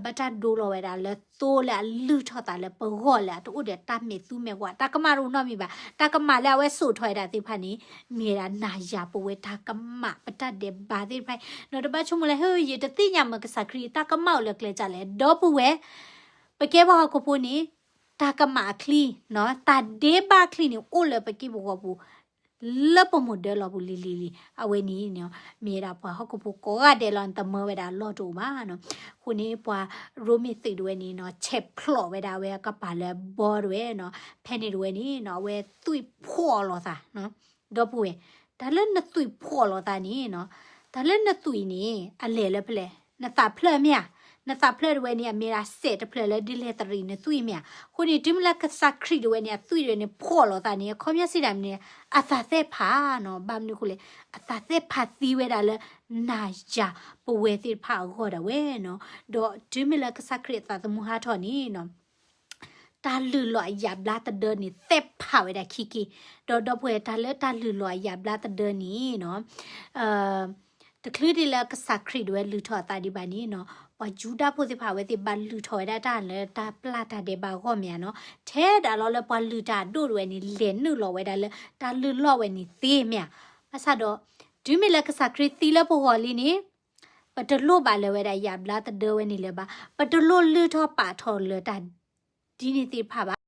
ဘၣ်တၢ်ဒိလီၤဝဲဒၣ်လၢသိလၢအလုၢ်ထီၣ်သးလၢပဂီၢ်လၢအတအိၣ်ဒီးတၢ်မဲာ်သူမဲာ်ဂီၤ, တၢ်ကမၣ်တအိၣ်နီတမံၤဘၣ်. တၢ်ကမၣ်လၢအဝဲစိာ်ထီၣ်ဝဲဒၣ်သ့ၣ်တဖၣ်န့ၣ် မ့ၢ်ဝဲဒၣ်နၤယၤပဝဲတၢ်ကမၣ်ပတၢ်ဒဲးဘးသ့ၣ်တဖၣ်အံၤ. ဒီးတဘၣ်ဆိကမိၣ်လၢ ဟ့ ယတသ့ၣ်ညါမ့ၢ်ကစၢ်ခရံာ်တၢ်ကမၣ်အိၣ်လၢကျဲဒ်လဲၣ်. ဒီပုၢ်ဝဲၢ် ပကဲပှၤဟီၣ်ခိၣ်ဖိန့ၣ် တၢ်ကမၣ်အချံနီၤ, တၢ်ဒဲးဘးအချံန့ၣ် အိၣ်လၢပကံၢ်ပဂီၤပူၤ လၢပမိၢ်ဒၢလီၤပူၤလံၤလံၤလံၤ. အဝဲန့ၣ် မ့ၢ်ဝဲဒၣ်ပှၤဟီၣ်ခိၣ်ဖိကိးဂၤဒဲးလီၤ, နတမၢဝဲဒၣ်အလီၢ်တအိၣ်ဘၣ်နီၤ. အဃိန့ၣ် ပှၤရိမ့ၤသုးဒၣ်ဝဲန့ၣ်နီၤ, ဆဲးဖျိးဝဲဒၣ်ဝဲအကပၤလၢဘီဒၣ်ဝဲနီၤ. ဖဲန့ၣ်ဒၣ်ဝဲန့ၣ်နီၤ, အဝဲသွံၣ်ဖှီၣ်လိာ်သး ဒီပုၢ်ဝဲၢ်, တၢ်လၢနသွံၣ်ဖှီၣ်လိာ်သးန့ၣ်နီၤ, တၢ်လၢနသွံၣ်န့ၣ် အလဲၤလၢဖဲလဲၣ်, နသးဖျၢၣ်မ့ၢ်ဧါ, န နသးဖျၢၣ်တဝဲန့ၣ် အမ့ၢ်ဒၣ်စဲးတဖျၢၣ်လၢဒုးလဲၤတရံးနသွံၣ်မ့ၢ်ဧါ. အဃိန့ၣ် တုၤမ့ၢ်လၢကစၢ်ခရံာ်တဝဲန့ၣ် အသွံၣ်တဝဲန့ၣ် ဖှီၣ်လီၤသးန့ၣ် အခီပညီစံးတၢ်မနုၤန့ၣ် အသးသ့ၣ်ဖးနီၤ. ဘၣ်မနုၤအဃိလဲၣ်, အသးသ့ၣ်ဖးသံဝဲဒၣ်လၢ နၤယၤပဝဲသ့ၣ်တဖၣ်အဂီၢ်ဒၣ်ဝဲနီၤ. ဒီးတုၤမ့ၢ်လၢကစၢ်ခရံာ်အသးသမူဟးထီၣ်န့ၣ်နီၤ တၢ်လုၢ်လီၤအယၣ်ဘျါသဒၢန့ၣ် သ့ၣ်ဖးဝဲဒၣ်ခံက့ၢ်. ဒီးဒီပုၢ်ဝဲၢ် တၢ်လၢတၢ်လုၢ်လီၤအယၣ်ဘျါသဒၢန့ၣ်နီၤ တချုးဒံးလၢကစၢ်ခရံာ်တဝဲလုၢ်ထီၣ်အသးဒံးဘၣ်န့ၣ်နီၤ ပှၤယူဒၤဖိသ့ၣ်တဖၣ် အဝဲသ့ၣ်ဘၣ်လုၢ်ထီၣ်ဝဲဒၣ်တၢ်လၢတၢ်ပျၢ်တၢ်ဒဲးဘးအဂီၢ်မ့ၢ်ဧါနီၤ. ထဲဒၣ်လီၤလၢပှၤလုၢ်တၢ်အဒိၣ်တဝဲန့ၣ် လဲၤနုာ်လီၤဝဲဒၣ်လၢတၢ်လုၢ်လီၢ်ဝဲန့ၣ်သ့မ့ၢ်ဧါ. ဘၣ်ဆၣ်ဒီး တုၤမ့ၢ်လၢကစၢ်ခရံာ်သံလၢပဂီၢ်လံန့ၣ် ပတလိၣ်ဘၣ်လၢၤဝဲဒၣ်ယၣ်ဘျါသဒၢဝဲန့ၣ်လၢၤဘၣ်. ပတလိၣ်လုၢ်ထီၣ်ပာ်ထီၣ်လၢၤတၢ်ဒ်န့ၣ်သ့ၣ်တဖၣ်ဘၣ်.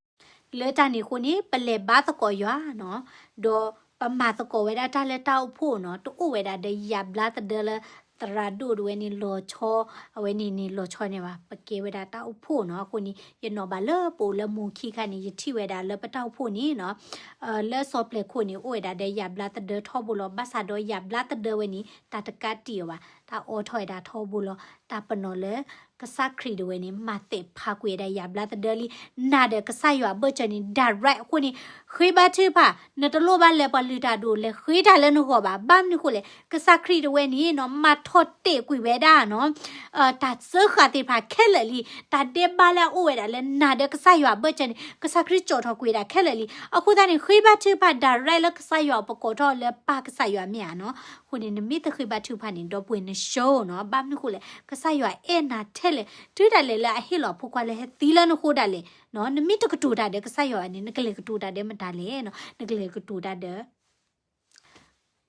လၢတၢ်န့ၣ်အဃိန့ၣ် ပလဲၤဘါသကိးယွၤနီၤ, ဒီးပမၤသကိးဝဲဒၣ်တၢ်လၢတၢ်အိၣ်ဖှိၣ်နီၤ, တအိၣ်ဝဲဒၣ်ဒီးယၣ်ဘျါသဒၢလၢသရၣ်ဒိၣ်တဝဲန့ၣ်လီၤဆီ, အဝဲန့ၣ်န့ၣ်လီၤဆီန့ၣ်ဘၣ်, ပကဲဝဲဒၣ်တၢ်အိၣ်ဖှိၣ်နီၤ. အဃိန့ၣ် ယနီၣ်ဘၣ်လၢပအိၣ်လၢမိၢ်ခံခါန့ၣ် ယထံၣ်ဝဲဒၣ်လၢပတၢ်အိၣ်ဖှိၣ်န့ၣ်နီၤ, လၢစီၤပျဲၢ်ခိၣ်န့ၣ် အိၣ်ဝဲဒၣ်ဒီးယၣ်ဘျါသဒၢထီဘိလီၤ. ဘၣ်ဆၣ်ဒီးယၣ်ဘျါသဒၢဝဲန့ၣ် တၢ်တကးတံာ်အီၤဘၣ်, တၢ်အိးထီၣ်ဝဲဒၣ်ထီဘိလီၤ. တၢ်ပနီၣ်လၢ ကစၢ်ခရံာ်တဝဲန့ၣ် မၤသ့ၣ်ဖးကွံာ်ဝဲဒၣ်ယၣ်ဘျါသဒၢလံ, နၤဒီးကစၢ်ယွၤအဘၢၣ်စၢၤန့ၣ် direct အဃိန့ၣ်, ဃ့ဘါထုကဖၣ်, နတလိၣ်ဘၣ်လဲၤပှၤလုၢ်တၢ်ဒိၣ် လဲၤဃ့တၢ်လၢနဂီၢ်ဘၣ်. ဘၣ်မနုၤအဃိလဲၣ်, ကစၢ်ခရံာ်တဝဲန့ၣ်နီၤ မၤထီၣ်တဲာ်ကွံာ်ဝဲဒၣ်နီၤ တၢ်စၢဃာ်သ့ၣ်တဖၣ်ခဲလၢာ်လံ, တၢ်ဒဲးဘးလၢအအိၣ်ဝဲဒၣ်လၢနၤဒီးကစၢ်ယွၤအဘၢၣ်စၢၤန့ၣ် ကစၢ်ခရံာ်ကၠီၣ်ထီၣ်ကွံာ်ဝဲဒၣ်ခဲလၢာ်လံ. အဃိသတးန့ၣ် ဃ့ဘါထုကဖၣ် direct လၢကစၢ်ယွၤအပကိးထီၣ်လၢပၢ်ကစၢ်ယွၤမ့ၢ်ဧါနီၤ. အဃိန့ၣ် နမ့ၢ်တဃ့ဘါထုကဖၣ်န့ၣ် ဒီပုၢ်ဝဲၢ်နရှုံးနီၤ. ဘၣ်မနုၤအဃိလဲၣ်, ကစၢ်ယွၤအဲၣ်နၤထဲလဲၣ်, တုၤဒၣ်လဲာ်လၢအဟ့ၣ်လီၤဖိခွါလၢဟဲသံလၢနဃိဒၣ်လဲာ်နီၤ, နမ့ၢ်တကတိၤတၢ်ဒီးကစၢ်ယွၤန့ၣ် နကလဲၤကတိၤတၢ်ဒီးမတၤလဲၣ်နီၤ, နကလဲၤကတိၤတၢ်ဒီး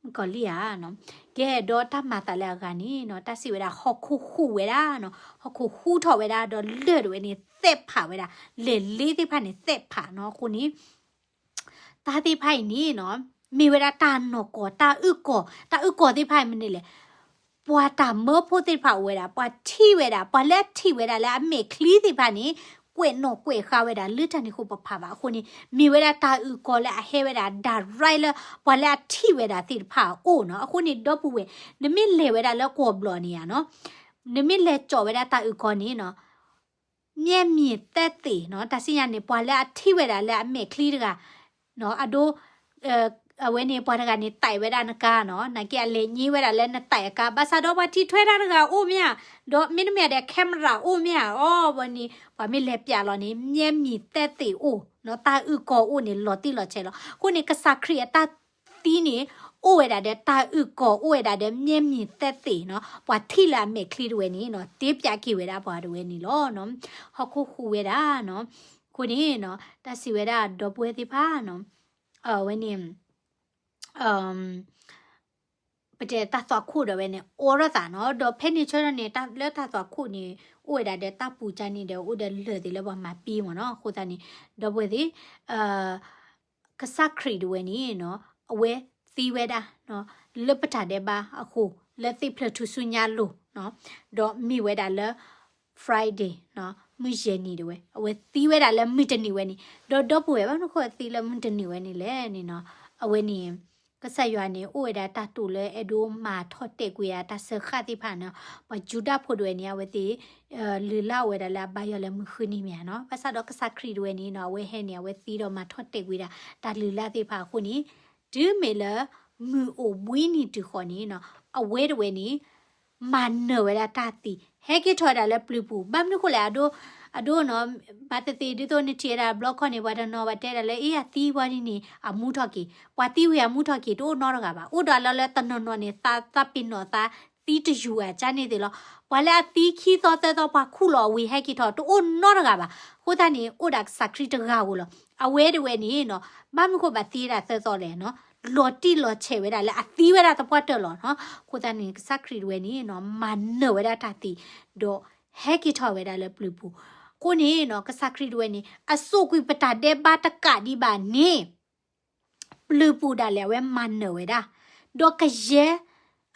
မုၣ်ကီၤလံၢ်ဧါနီၤ. ကဲဒီးတၢ်မၤသးလၢအဂၤန့ၣ်နီၤ, တၢ်စံးဝဲဒၣ်ဟီၣ်ခိၣ်ဟူးဝဲဒၣ်နီၤ, ဟီၣ်ခိၣ်ဟူးထီၣ်ဝဲဒၣ် ဒီးလၢၢ်တဝဲန့ၣ်သ့ၣ်ဖးဝဲဒၣ်, လဲၤလ့သ့ၣ်တဖၣ်န့ၣ်သ့ၣ်ဖးနီၤ. အဃိန့ၣ် တၢ်သ့ၣ်တဖၣ်အံၤန့ၣ်နီၤ, မ့ၢ်ဝဲဒၣ်တၢ်နီၢ်ကီၢ် တၢ်အုၣ်ကီၤ, တၢ်အုၣ်ကီၤသ့ၣ်တဖၣ်အံၤမနုၤလဲၣ်, ပှၤတၢ်မၢဖိသ့ၣ်တဖၣ်အိၣ်ဝဲဒၣ်, ပှၤထံၣ်ဝဲဒၣ်, ပှၤလၢအထံၣ်ဝဲဒၣ်လၢအမဲာ်ချံသ့ၣ်တဖၣ်န့ၣ် ကွဲးနီၣ်ကွဲးဃါဝဲဒၣ် လၢတၢ်န့ၣ်အဃိပဖးဘၣ်. အဃိန့ၣ် မ့ၢ်ဝဲဒၣ်တၢ်အုၣ်ကီၤလၢအဟဲဝဲဒၣ် direct လၢပှၤလၢအထံၣ်ဝဲဒၣ်သ့ၣ်တဖၣ်အအိၣ်နီၤ. အဃိန့ၣ် ဒီပုၢ်ဝဲၢ် နမ့ၢ်လဲၤဝဲဒၣ်လၢကွီၢ်ဘျီၣ်န့ၣ်ဧါနီၤ, နမ့ၢ်လဲၤကၠီၣ်ဝဲဒၣ်တၢ်အုၣ်ကီၤန့ၣ်နီၤ မျက်မြင်သက်သေနီၤ, တၢ်စံၣ်ညါန့ၣ် ပှၤလၢအထံၣ်ဝဲဒၣ်လၢအမဲာ်ချံတဂၤ, အဒိ အဝဲန့ၣ် ပှၤတဂၤန့ၣ် သံဝဲဒၣ်နကါနီၤ, နာ်က့အလဲၤည့ဝဲဒၣ်လၢနသံအကါ, ဘၣ်ဆၣ်ဒီးပှၤထံၣ်ထွဲတၢ်တဂၤအိၣ်မ့ၢ်ဧါ, ဒီးမ့တမ့ၢ်ဒီး camera အိၣ်မ့ၢ်ဧါ, အီ ဝဲန့ၣ် ပှၤမ့ၢ်လဲၤပျးလီၤန့ၣ် မျက်မြင်သက်သေအိၣ်နီၤ, တၢ်အုၣ်ကီၤအိၣ်န့ၣ် လီၤတံၢ်လီၤဆဲးလီၤ. အဃိန့ၣ် ကစၢ်ခရံာ်အတၢ်သံန့ၣ် အိၣ်ဝဲဒၣ်ဒီးတၢ်အုၣ်ကီၤ အိၣ်ဝဲဒၣ်ဒီး မျက်မြင်သက်သေနီၤ, ပှၤထံၣ်လၢအမဲာ်ချံတဝဲန့ၣ်နီၤ တ့ပျးက့ၤဝဲဒၣ်ပှၤတဝဲန့ၣ်လီၤ. ဟီၣ်ခိၣ်ဟူးဝဲဒၣ်နီၤ, အဃိန့ၣ်နီၤ တၢ်စံးဝဲဒၣ်ဒီပုၢ်ဝဲၢ်သ့ၣ်တဖၣ်နီၤ, အဝဲန့ၣ် ပတဲတၢ်သွၣ်ခိၣ်ဒီးဝဲန့ၣ် အိးထီၣ်သးနီၤ, ဒီးဖဲန့ၣ်ဆၢထၢၣ်န့ၣ် လၢတၢ်သွၣ်ခိၣ်န့ၣ် အိၣ်ဝဲဒၣ်ဒီးတၢ်ပူၤကၢ်န့ၣ်ဒီး အိၣ်ဒီးလၢၢ်သ့ၣ်လၢပှၤမၤပ့မ့ၢ်နီၤ. အဃိသတးန့ၣ် ဒီပုၢ်ဝဲၢ်သ့ၣ် ကစၢ်ခရံာ်တဝဲန့ၣ်နီၤ အဝဲသံဝဲဒၣ် လၢပတၢ်ဒဲးဘးအဃိ လၢသ့ၣ်ဖျၢၣ်ထူၣ်စုညါအလိၤနီၤ, ဒီးမ့ၢ်ဝဲဒၣ်လၢ Friday နီၤ, မုၢ်ယဲၢ်နံၤတဝဲ, အဝဲသံဝဲဒၣ်လၢမုၢ်တနံၤဝဲန့ၣ်, ဒီးဒီပုၢ်ဝဲၢ် ဘၣ်မနုၤဃိသံလၢမုၢ်တနံၤဝဲန့ၣ်လဲၣ်န့ၣ်နီၤ, အဝဲန့ၣ် ကစၢ်ယွၤန့ၣ် အိၣ်ဝဲဒၣ်တၢ်တိာ်လၢအဲၣ်ဒိးမၤထီၣ်တဲာ်ကွံာ်ဒၣ်တၢ်စၢဃာ်သ့ၣ်တဖၣ်နီၤ, ပှၤယူဒၤဖိတဝဲန့ၣ် အဝဲသ့ၣ် လုၢ်လၢ်ဝဲဒၣ်လၢအဘါယွၤလၢမုၢ်ဃုနံၤမ့ၢ်ဧါနီၤ, ဘၣ်ဆၣ်ဒီးကစၢ်ခရံာ်တဝဲန့ၣ်နီၤ အဝဲဟဲန့ၣ် အဝဲသံဒီးမၤထီၣ်တဲာ်ကွံာ်ဒၣ် တၢ်လုၢ်လၢ်သ့ၣ်တဖၣ်အဃိန့ၣ်, တုၤမ့ၢ်လၢ မုၢ်အိၣ်ဘှံးနံၤတုၤဃီန့ၣ်နီၤ, အဝဲတဝဲန့ၣ် မၤနၢၤဝဲဒၣ်တၢ်သံ, ဟဲက့ၤထီၣ်ဝဲဒၣ်လၢပျုၤပူၤ, ဘၣ်မနုၤဃိလဲၣ်, အဒိ အဒိနီၤ, ဘၣ်သ့ၣ်သ့ၣ် ဒ်သိးနထံၣ်ဝဲဒၣ်ဘျီခီန့ၣ် ပှၤတနီၤဘၣ်တဲဒၣ်လၢ အ့ အသံဝံၤဒ်န့ၣ် အမူထီၣ်က့ၤ, ပှၤသံဝံၤအမူထီၣ်က့ၤ တအိၣ်နီတဂၤဘၣ်, အိၣ်ဒီးလၢလၢတနီၤနီၤန့ၣ် သးသးပ့ၤနီၣ်သး သံတယူၤဧါ ကန့ၣ်သ့ၣ်လီၤ, ပှၤလၢအသံခံသီသၢသီ ပှၤခူၣ်လီၤအဝံၤဟဲက့ၤထီၣ် တအိၣ်နီတဂၤဘၣ်, အဃိသတးန့ၣ် အိၣ်ဒၣ်ကစၢ်ခရံာ်တဂၤဧိၤလီၤ, အဝဲတဝဲန့ၣ်နီၤ, ဘၣ်မနုၤဃိဘၣ်သံဝဲဒၣ်သၢသီလဲၣ်နီၤ, လီၤတံၢ်လီၤဆဲးဝဲဒၣ်လၢအသံဝဲဒၣ်သပှၢ်တၢၢ်လီၤနီၤ, အဃိသတးန့ၣ် ကစၢ်ခရံာ်တဝဲန့ၣ်နီၤ မၤနၢၤဝဲဒၣ်တၢ်သံ, ဒီးဟဲက့ၤထီၣ်ဝဲဒၣ်လၢပျုၤပူၤ, အဃိန့ၣ်နီၤ ကစၢ်ခရံာ်တဝဲန့ၣ် အစိာ်ကွံာ်ပတၢ်ဒဲးဘးတကးဒံးဘၣ်န့ၣ် ပျုၤပူၤဒၣ်လဲာ် အဝဲမၤနၢၤဝဲဒၣ်, ဒီးကယဲၢ်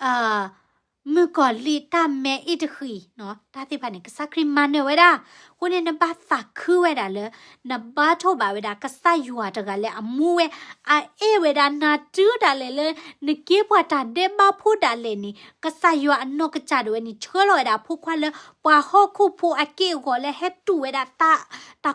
အ မုၣ်ကီၤလံၢ်တၢ်မဲအ့ၣ်တဃံးနီၤ တၢ်သ့ၣ်တဖၣ်န့ၣ် ကစၢ်ခရံာ်မၤနၢၤဝဲဒၣ်. အဃိန့ၣ် နဘၣ်သးခုဝဲဒၣ်လၢ နဘါထိၣ်ဘၣ်ဝဲဒၣ် ကစၢ်ယွၤတဂၤလၢအမူဝဲ အအဲၣ်ဝဲဒၣ်နၤတုၤဒၣ်လဲာ်လၢ နကဲပှၤတၢ်ဒဲးဘးဖိဒၣ်လဲာ်န့ၣ် ကစၢ်ယွၤအနီၢ်ကစၢ်ဒၣ်ဝဲန့ၣ် ဆှၢလီၤဝဲဒၣ်အဖိခွါလၢ ပှၤဟီၣ်ခိၣ်ဖိအက့ၢ်အဂီၤလၢဟဲတူၢ်ဝဲဒၣ် တၢ်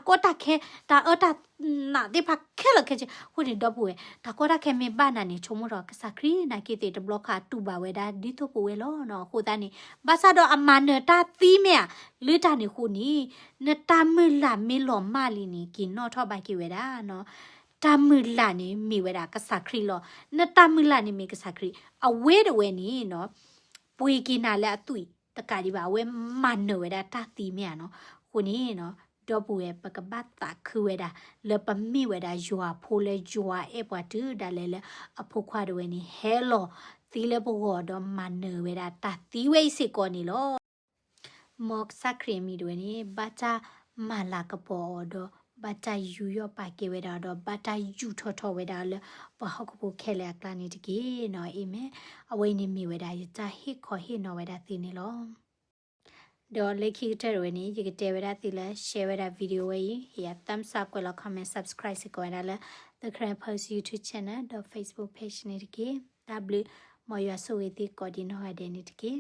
ကီတၢ်ခဲ တၢ်အၢတၢ်နးသ့ၣ်တဖၣ်ခဲလၢာ်ခဲဆ့. အဃိန့ၣ် ဒီပုၢ်ဝဲၢ် တၢ်ကီတၢ်ခဲမ့ၢ်ဘၣ်နၤန့ၣ် ဆိကမိၣ်ထီၣ်ကစၢ်ခရံာ်နာ်က့သ့ၣ်တဘျီခါ တူၢ်ဘၣ်ဝဲဒၣ်ဒ်သိးပဝဲလီၤနီၤ. အဃိသတးန့ၣ် ဘၣ်ဆၣ်ဒီးအမၤနၢၤတၢ်သံမ့ၢ်ဧါ, လၢတၢ်န့ၣ်အဃိန့ၣ် နတၢ်မုၢ်လၢ်မ့ၢ်လီၤမၢ်လံန့ၣ် က့ၤနီၣ်ထီၣ်ဘၣ်က့ၤဝဲဒၣ်နီၤ. တၢ်မုၢ်လၢ်န့ၣ်မ့ၢ်ဝဲဒၣ်ကစၢ်ခရံာ်လီၤ. နတၢ်မုၢ်လၢ်န့ၣ်မ့ၢ်ကစၢ်ခရံာ် အဝဲတဝဲန့ၣ်နီၤ ပှ့ၤက့ၤနၤလၢအသွံၣ်တကးဒံးဘၣ် အဝဲမၤနၢၤဝဲဒၣ်တၢ်သံမ့ၢ်ဧါနီၤ. အဃိန့ၣ်နီၤ ဒီပုၢ်ဝဲၢ် ပကဘၣ်သးခုဝဲဒၣ် လၢပမ့ၢ်ဝဲဒၣ်ယွၤဖိလၢယွၤအဲၣ်ပှၤတုၤဒၣ်လဲာ်လၢ အဖိခွါတဝဲန့ၣ် ဟဲလီၤသံလၢပဂီၢ်ဒီးမၤနၢၤဝဲဒၣ်တၢ်သံဝဲအံၤစ့ၢ်ကီးန့ၣ်လီၤ. မ်ကစၢ်ခရံာ်အမံၤတဝဲန့ၣ် ဘၣ်တၢ်မၤလၤကပီၤအီၤဒီး ဘၣ်တၢ်ယူးယီၣ်ပာ်ကဲဝဲဒၣ်အီၤဒီး ဘၣ်တၢ်ယူးထီၣ်ထီၣ်ဝဲဒၣ်လၢ ပှၤဟီၣ်ခိၣ်ဖိခဲလၢာ်အကျါန့ၣ်တက့ၢ်နီၤ. အၤမ့ၣ်. အဝဲအံၤန့ၣ်မ့ၢ်ဝဲဒၣ်ယတၢ်ဟ့ၣ်ခီဟ့ၣ်နီၤဝဲဒၣ်သုန့ၣ်လီၤ. ဒီးလၢခံကတၢၢ်တဝဲန့ၣ် ယကတဲဝဲဒၣ်သုလၢ share ဝဲဒၣ် video ဝဲအံၤ ဟ့ၣ်ယၤ thumbs up ကွဲးလီၤ comment subscribe စ့ၢ်ကီးဝဲဒၣ်လၢ The Karen Post YouTube channel ဒီး Facebook page န့ၣ်တက့ၢ်. တၢ်ဘျုး မ်ယွၤဆိၣ်ဂ့ၤသုကိးဒံးနီၢ်ဂၤဒဲးန့ၣ်တက့ၢ်.